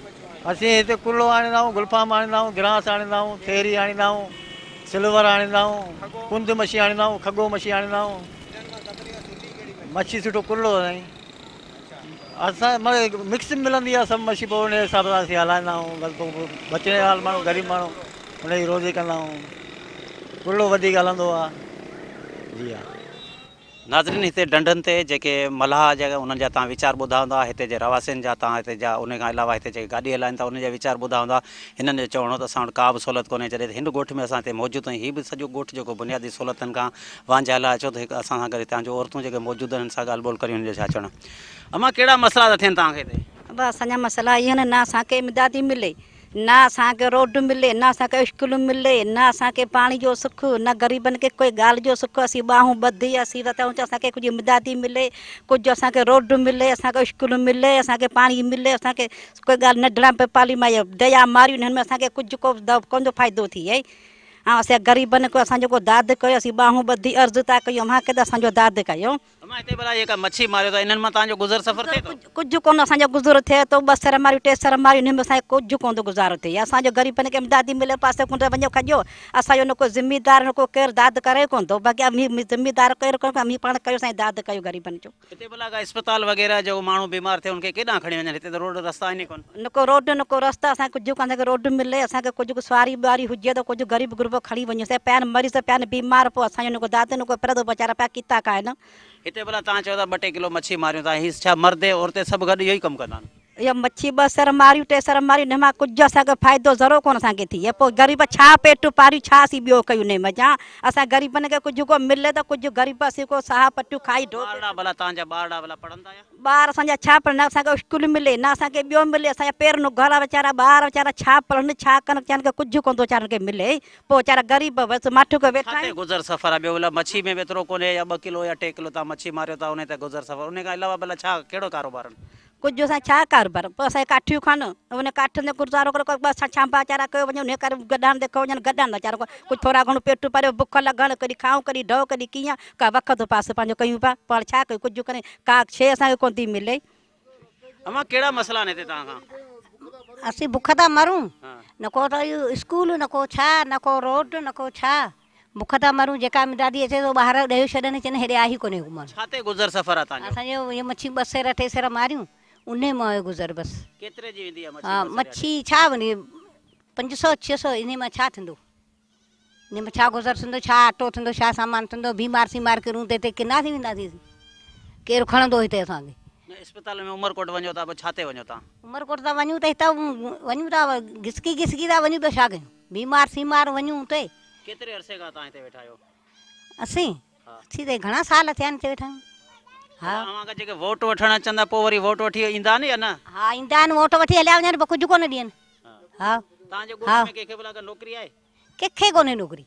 اسين هتي ڪرڙو آڻيندا آهيون، گلفام آڻيندا آهيون، گرانس آڻيندا آهيون، ٿيري آڻيندا آهيون، سلور آڻيندا آهيون، ڪند مڇي آڻيندا آهيون، کڳو مڇي آڻيندا آهيون. مڇي سٺو ڪرڙو سائين. اسان مطلب مڪس ملندي آهي سڀ مڇي پوء ان حساب سان اسين هلائيندا آهيون بس پوء بچڻ جي حال ماڻهو غريب ماڻهو ان جي روزي ڪندا آهيون ڪرڙو وڌيڪ هلندو آهي جي ها. ناظرين هتي ڍنڍن تي جيڪي ملاح جا انهن جا تان ويچار ٻڌا هوندا هتي جي رهواسين جا تان هتي جا ان کان علاوه هتي جيڪي گاڏي هلائين ٿا انهن جا ويچار ٻڌا هوندا هنن جو چوڻ هو ته اسان وٽ ڪا به سهولت ڪونهي جڏهن ته هن ڳوٺ ۾ اسان هتي موجود آهيون هي به سڄو ڳوٺ جيڪو بنيادي سهولتن کان وانجهيل آهي اچو ته هڪ اسان سان گڏ هتان جون عورتون جيڪي موجود آهن انهن سان ڳالهه ٻولهه ڪريون هنن جو ڇا چوڻ آهي. امان ڪهڙا مسئلا ٿا ٿين توهان کي هتي؟ ابا اسان جا مسئلا اهي آهن نه اسان کي امدادي ملي نه اسان کي روڊ ملي نه اسان کي اسڪول ملي نه اسان کي پاڻي جو سک نه غريبن کي ڪوئي ڳالهه جو سک اسين ٻانهون ٻڌي اسين ٿا چئون ته اسان کي ڪجهه امدادي ملي ڪجهه اسان کي روڊ ملي اسان کي اسڪول ملي اسان کي پاڻي ملي اسان کي ڪوئي ڳالهه ننڍڙا پالي مان ديا ماريون هن ۾ اسان کي ڪجهه ڪو ڪونه ٿو فائدو ٿئي. ۽ اسان غريبن ڪو اسان جو ڪو داد ڪيو اسين ٻانهون ٻڌي عرض ٿا ڪيون اوهان کي ته اسان جو داد ڪيو. امان هتي ڀلا جيڪا مڇي ماريو ٿا انهن مان توهان جو گذر سفر ٿئي ٿو؟ ڪجهه ڪونه اسان جو گذر ٿئي ٿو ٻه سر ماريون ٽي سر ماريون انهن ۾ اسان کي ڪجهه ڪونه ٿو گذارو ٿئي اسان جو غريبن کي امدادي ملي پاسي ڪنڊ وڃو کڄو اسان جو نه ڪو ذميدار نه ڪو ڪير داد ڪري ڪونه ٿو باقي اوهين ذميدار ڪير ڪونه اوهين پاڻ ڪيو سائين داد ڪيو غريبن جو. هتي ڀلا ڪا اسپتال وغيره جو ماڻهو بيمار ٿئي ان کي ڪيڏانهن کڻي وڃن هتي ته روڊ رستا آهن ئي ڪونه. نه ڪو روڊ نه ڪو رستا اسان کي ڪجهه ڪونه اسان کي روڊ ملي اسان کي ڪجهه سواري ٻواري هجي ته ڪجهه غريب غربو کڻي وڃون سي پيا آهن مريض پيا آهن بيمار پوء اسان جو نه ڪو داد نه ڪو پرد ويچارا پيا ڪيتا کائن. هتي ڀلا توهان چئو ٿا ٻه ٽي ڪلو مڇي ماريون ٿا هي ڇا مرد عورتين سڀ گڏ اهو ئي ڪم ڪندا آهن. اها مڇي ٻه سر ماريون ٽي سر ماريون انهي مان ڪجهه اسان کي فائدو ذرو ڪونه اسان کي ٿئي پوء غريب ڇا پيٽ پاريون ڇا اسين ٻيو ڪيون انهي منجهان اسان غريبن کي ڪجهه ڪو ملي ته ڪجهه غريب اسين ڪو ساهه پٽيون کائي ڍو ٻارڙا ڀلا توهان جا ٻارڙا ڀلا پڙهن ٿا يا. ٻار اسان جا ڇا پڙهن نه اسان کي اسڪول ملي نه اسان کي ٻيو ملي اسان جا پير نگهارا ويچارا ٻار ويچارا ڇا پڙهن ڇا ڪن ويچارن کي ڪجهه ڪونه ٿو ويچارن کي ملي پوء ويچارا غريب بس ماٺ ڪيو ويٺا ڇا تي آهيون. گذر سفر آهي ٻيو ڀلا مڇي ۾ به ايترو ڪونهي يا ٻه ڪلو يا ٽي ڪلو توهان مڇي ماريو ٿا انهي تي گذر سفر انهي کان علاوه ڀلا ڇا ڪهڙو ڪاروبار آهن. ڪجهه اسان ڇا ڪاروبار پوء اسان کي ڪاٺيون کڻ ان ڪاٺين تي گذارو ڪري ٻه اسان ڇانڀا ويچارا ڪيو وڃن انهي ڪري گڏهن تي کيو وڃن گڏهن ويچارا ڪجهه ٿورا گهڻو پيٽ پريو بک لڳڻ ڪڏهن کائون ڪڏهن ڍؤ ڪڏهن ڪيئن ڪا وقت پاس پنهنجو ڪيون پيا پاڻ ڇا ڪيون ڪجهه ڪري ڪا شيء اسان کي ڪونه ٿي ملي. امان ڪهڙا مسئلا آهن هتي توهان کان. اسين بک ٿا مرون نه ڪو ته اهو اسڪول نه ڪو ڇا نه ڪو روڊ نه ڪو ڇا. بک ٿا مرون جيڪا امدادي اچي ٿو ٻاهر ڏيو ڇڏن چون هيڏي آهي ڪونهي ڪو ماڻهو. ڇا تي گذر سفر آ تان جو. اسان جو اهي مڇي ٻه سير ٽي سير ماريون انهي مان اهي گذر بس. ڪيتري جي ويندي آ مڇي ها ٻه سير يا ٽي. مڇي ڇا ويندي 500 600 انهي مان ڇا ٿيندو انهي مان ڇا گذر ٿيندو ڇا اٽو ٿيندو ڇا سامان ٿيندو بيمار سيمار ڪرون ته هتي ڪنا ٿي وينداسين اسين ڪير کڻندو هتي اسان کي. نه اسپتال ۾ عمرڪوٽ وڃو ٿا پوء ڇا تي وڃو ٿا. عمرڪوٽ ٿا وڃون ته هتان وڃون ٿا گسڪي گسڪي ٿا وڃون ٻيو ڇا ڪيون بيمار سيمار وڃون اتي. ڪيتري عرصي کان توهان هتي ويٺا آهيو؟ اسين؟ اسين ته گهڻا سال ٿيا آهن هتي ويٺا آهيون. ها. اوهان کان جيڪي ووٽ وٺڻ اچن ٿا پوء وري ووٽ وٺي ايندا آهن يا نه؟ ها ايندا آهن ووٽ وٺي هليا وڃن پوء ڪجهه ڪونه ڏين. ها. توهان جي ڳوٺ ۾ ڪنهن کي ڀلا ڪا نوڪري آهي؟ ڪنهن کي ڪونهي نوڪري.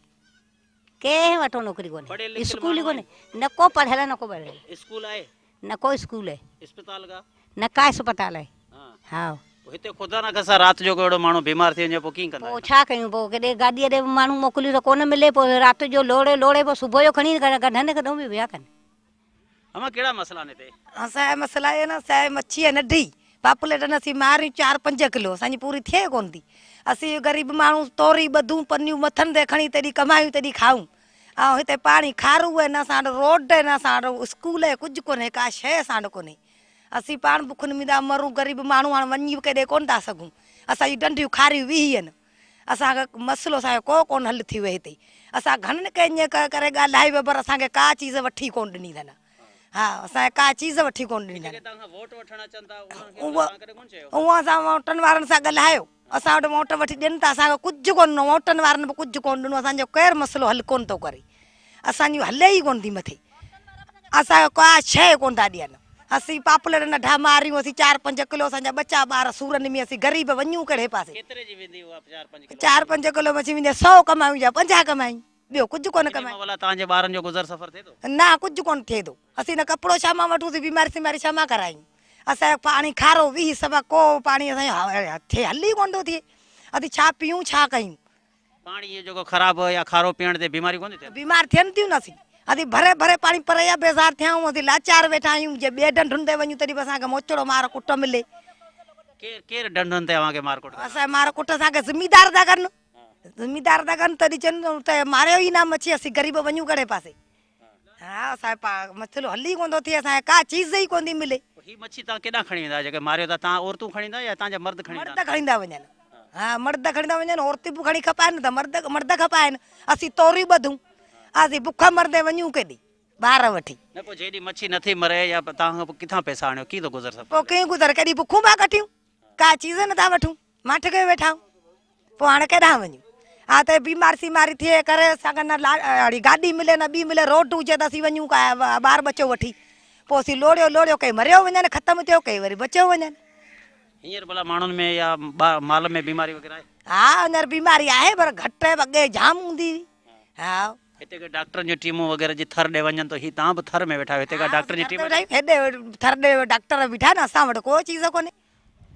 ڪنهن وٽ نوڪري ڪونهي. پڙهيل لکيل اسڪول ئي ماڻهو ڪونهي. نه ڪو پڙهيل نه ڪو پڙهيل. اسڪول آهي؟ نه ڪو اسڪول آهي. اسپتال ڪا؟ نه ڪا اسپتال آهي. ها. پوء هتي خدا نه خاصه رات جو ڪو اهڙو ماڻهو بيمار ٿي وڃي پوء ڪيئن ڪندا پوء ڇا ڪيون پوء ڪيڏي گاڏيء ڏي ماڻهو موڪليون ته ڪونه ملي پوء رات جو لوڙي لوڙي پوء صبح جو کڻي ڪڍن ڪڍون به ويا ڪن. امان ڪهڙا مسئلا آهن هتي؟ اسان جا مسئلا اهي آهن اسان جي مڇي آهي ننڍي پاپليٽ نه اسين ماريون چار پنج ڪلو اسان جي پوري ٿئي ڪونه ٿي اسين غريب ماڻهو توري ٻڌون پنيون مٿن تي کڻي تيڏي ڪمايون تيڏي کائون ۽ هتي پاڻي کارو آهي نه اسان وٽ روڊ آهي نه اسان وٽ اسڪول آهي ڪجهه ڪونهي ڪا شيء اسان وٽ ڪونهي اسين پاڻ بکن ۾ ٿا مرون غريب ماڻهو هاڻ وڃي به ڪيڏي ڪونه ٿا سگهون اسان جون ڊنڊيون کاريون ويهي آهن اسان کي مسئلو اسان جو ڪو ڪونه حل ٿيو آهي هتي اسان گهڻن کي ائين ڪري ڳالهايو آهي پر اسان کي ڪا چيز وٺي ڪونه ڏني اٿن ها اسان کي ڪا چيز وٺي ڪونه ڏني اٿن اهو اسان ووٽن وارن سان ڳالهايو اسان وٽ ووٽ وٺي ڏين ٿا اسان کي ڪجهه ڪونه ڏنو ووٽن وارن به ڪجهه ڪونه ڏنو اسان جو ڪير مسئلو حل ڪونه ٿو ڪري اسان جون هلي ئي ڪونه ٿي مٿي اسان کي ڪا شيء ڪونه ٿا ڏين اسين پاپلر ننڍا ماريون اسين چار پنج ڪلو اسان جا ٻچا ٻار سورن ۾ اسين غريب وڃون ڪهڙي پاسي ڪيتري جي ويندي اها چار پنج ڪلو چار پنج ڪلو مڇي ويندي سو ڪمايون يا 50 ڪمايون ٻيو ڪجهه ڪونه ڪمايون. ڀلا توهان جي ٻارن جو گذر سفر ٿئي ٿو؟ نه ڪجهه ڪونه ٿئي ٿو اسين نه ڪپڙو ڇا مان وٺون اسين بيماري سيماري ڇا مان ڪرايون اسان جو پاڻي کارو ويهي سڀ ڪو پاڻي اسان جو ٿئي حل ئي ڪونه ٿو ٿئي اسين ڇا پيئون ڇا ڪيون. پاڻي اهو جيڪو خراب يا کارو پيئڻ تي بيماريون ڪونه ٿيون ٿين؟ بيمار ٿين ٿيون نه اسين اسين ڀري ڀري پاڻي پري يا بيزار ٿيا آهيون اسين لاچار ويٺا آهيون جي ٻئي ڍنڍن تي وڃون تڏهن به اسان کي موچڙو مار ڪٽ ملي. ڪير ڪير ڍنڍن تي اوهان کي مار ڪٽ ڪندا؟ اسان کي مار ڪٽ اسان کي زميندار ٿا ڪن زميندار ٿا ڪن تڏهن چون ته ماريو ئي نه مڇي اسين غريب وڃون ڪهڙي پاسي ها اسان جو مسئلو حل ئي ڪونه ٿو ٿئي اسان کي ڪا چيز ئي ڪونه ٿي ملي. هي مڇي توهان ڪيڏانهن کڻي ويندا آهيو جيڪي ماريو ٿا توهان عورتون کڻي ايندا يا توهان جا مرد کڻي ايندا مرد کڻي ٿا وڃن ها مرد کڻي ٿا وڃن عورتون به کڻي کپائن ته مرد مرد کپائن اسين توريون ٻڌون اسين بک مرندي وڃون ڪيڏي ٻار وٺي. نه پوء جيڏي مڇي نٿي مري يا توهان کان پوء ڪٿان پئسا آڻيو ڪيئن ٿو گذر سفر پوء ڪيئن گذر ڪيڏي بکون پيا ڪٽيون ڪا چيز نٿا وٺون ماٺ ڪيو ويٺا آهيون پوء هاڻي ڪيڏانهن وڃون ها ته بيمار سيماري ٿئي ڪري اسان کي نه اهڙي گاڏي ملي نه ٻي ملي روڊ هجي ته اسين وڃون ڪا ٻار ٻچو وٺي پوء اسين لوڙيو لوڙيو ڪي مريو وڃن ختم ٿيو ڪي وري بچيو وڃن. هينئر ڀلا ماڻهن ۾ يا مال ۾ بيماري وغيره آهي؟ ها هينئر بيماري آهي پر گهٽ آهي اڳي جام هوندي هئي ها. هتي ڪي ڊاڪٽرن جون ٽيمون وغيره جي ٿر ڏي وڃن ته هي توهان به ٿر ۾ ويٺا آهيو هتي ڪا ڊاڪٽرن جي ٽيم هيڏي ٿر ڏي ڊاڪٽر بيٺا آهن اسان وٽ ڪو چيز ڪونهي.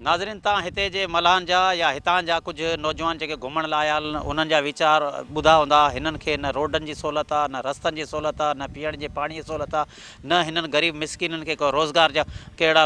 ناظرين تان هتي جي ملاحن جا يا هتان جا ڪجهه نوجوان جيڪي گهمڻ لاء آيا آهن انهن جا ويچار ٻڌا هوندا هنن کي نه روڊن جي سهولت آ نه رستن جي سهولت آ نه پيئڻ جي پاڻي جي سهولت آ نه هنن غريب مسڪينن کي ڪو روزگار جا ڪهڙا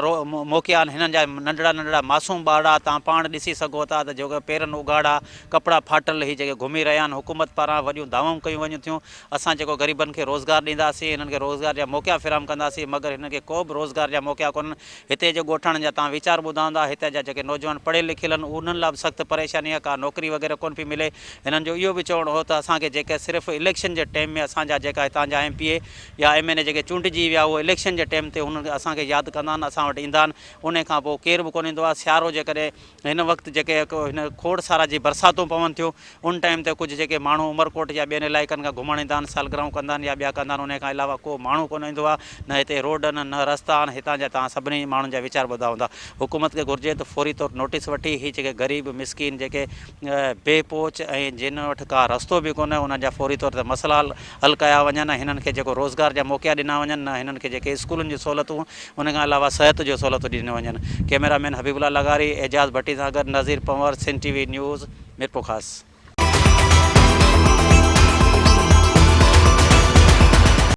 موقعا آهن هنن جا ننڍڙا ننڍڙا معصوم ٻارڙا تان پاڻ ڏسي سگهو ٿا ته جيڪي پيرن اگهاڙا ڪپڙا ڦاٽل هي جيڪي گهمي رهيا آهن حڪومت پاران وڏيون دعوائون ڪيون وڃن ٿيون اسان جيڪو غريبن کي روزگار ڏينداسين هنن کي روزگار جا موقعا فراهم ڪنداسين مگر هنن کي ڪو به روزگار جا موقعا ڪونهن هتي جي ڳوٺاڻن جا توهان ويچار ٻڌا هوندا، هتي جا جيڪي نوجوان پڙهيل لکيل آهن انهن لاء به سخت پريشاني آهي، ڪا نوڪري وغيره ڪونه پئي ملي. هنن جو اهو به چوڻ هو ته اسان کي جيڪي صرف اليڪشن جي ٽيم ۾ اسان جا جيڪا هتان جا ايم پي اي يا ايم اين اي جيڪي چونڊجي ويا اهي اليڪشن جي ٽيم تي انهن اسان کي ياد ڪندا آهن اسان وٽ ايندا آهن انهي کان پوء ڪير به ڪونه ايندو آهي سيارو جيڪڏهن هن وقت جيڪي هن کوڙ سارا جي برساتون پون ٿيون ان ٽائيم تي ڪجهه جيڪي ماڻهو عمرڪوٽ يا ٻين علائقن کان گهمڻ ايندا آهن سالگرهون ڪندا آهن يا ٻيا ڪندا آهن انهي کان علاوه ڪو ماڻهو ڪونه ايندو آهي نه هتي روڊ آهن نه رستا آهن هتان جا توهان سڀني ماڻهن جا ويچار ٻڌا هوندا حڪومت کي گهرجي ته فوري طور نوٽيس وٺي هي جيڪي غريب مسڪين جيڪي بي پهچ ۽ جن وٽ ڪا رستو به ڪونهي انهن جا فوري طور تي مسئلا حل ڪيا وڃن ۽ هنن کي جيڪو روزگار جا موقعا ڏنا وڃن نه هنن کي جيڪي اسڪولن جون سهولتون ان کان علاوه صحت جون سهولتون ڏنيون وڃن ڪئميرا مين حبيب الله لغاري اعجاز ڀٽي سان گڏ Nazir Panhwar Sindh T V news Mirpurkhas.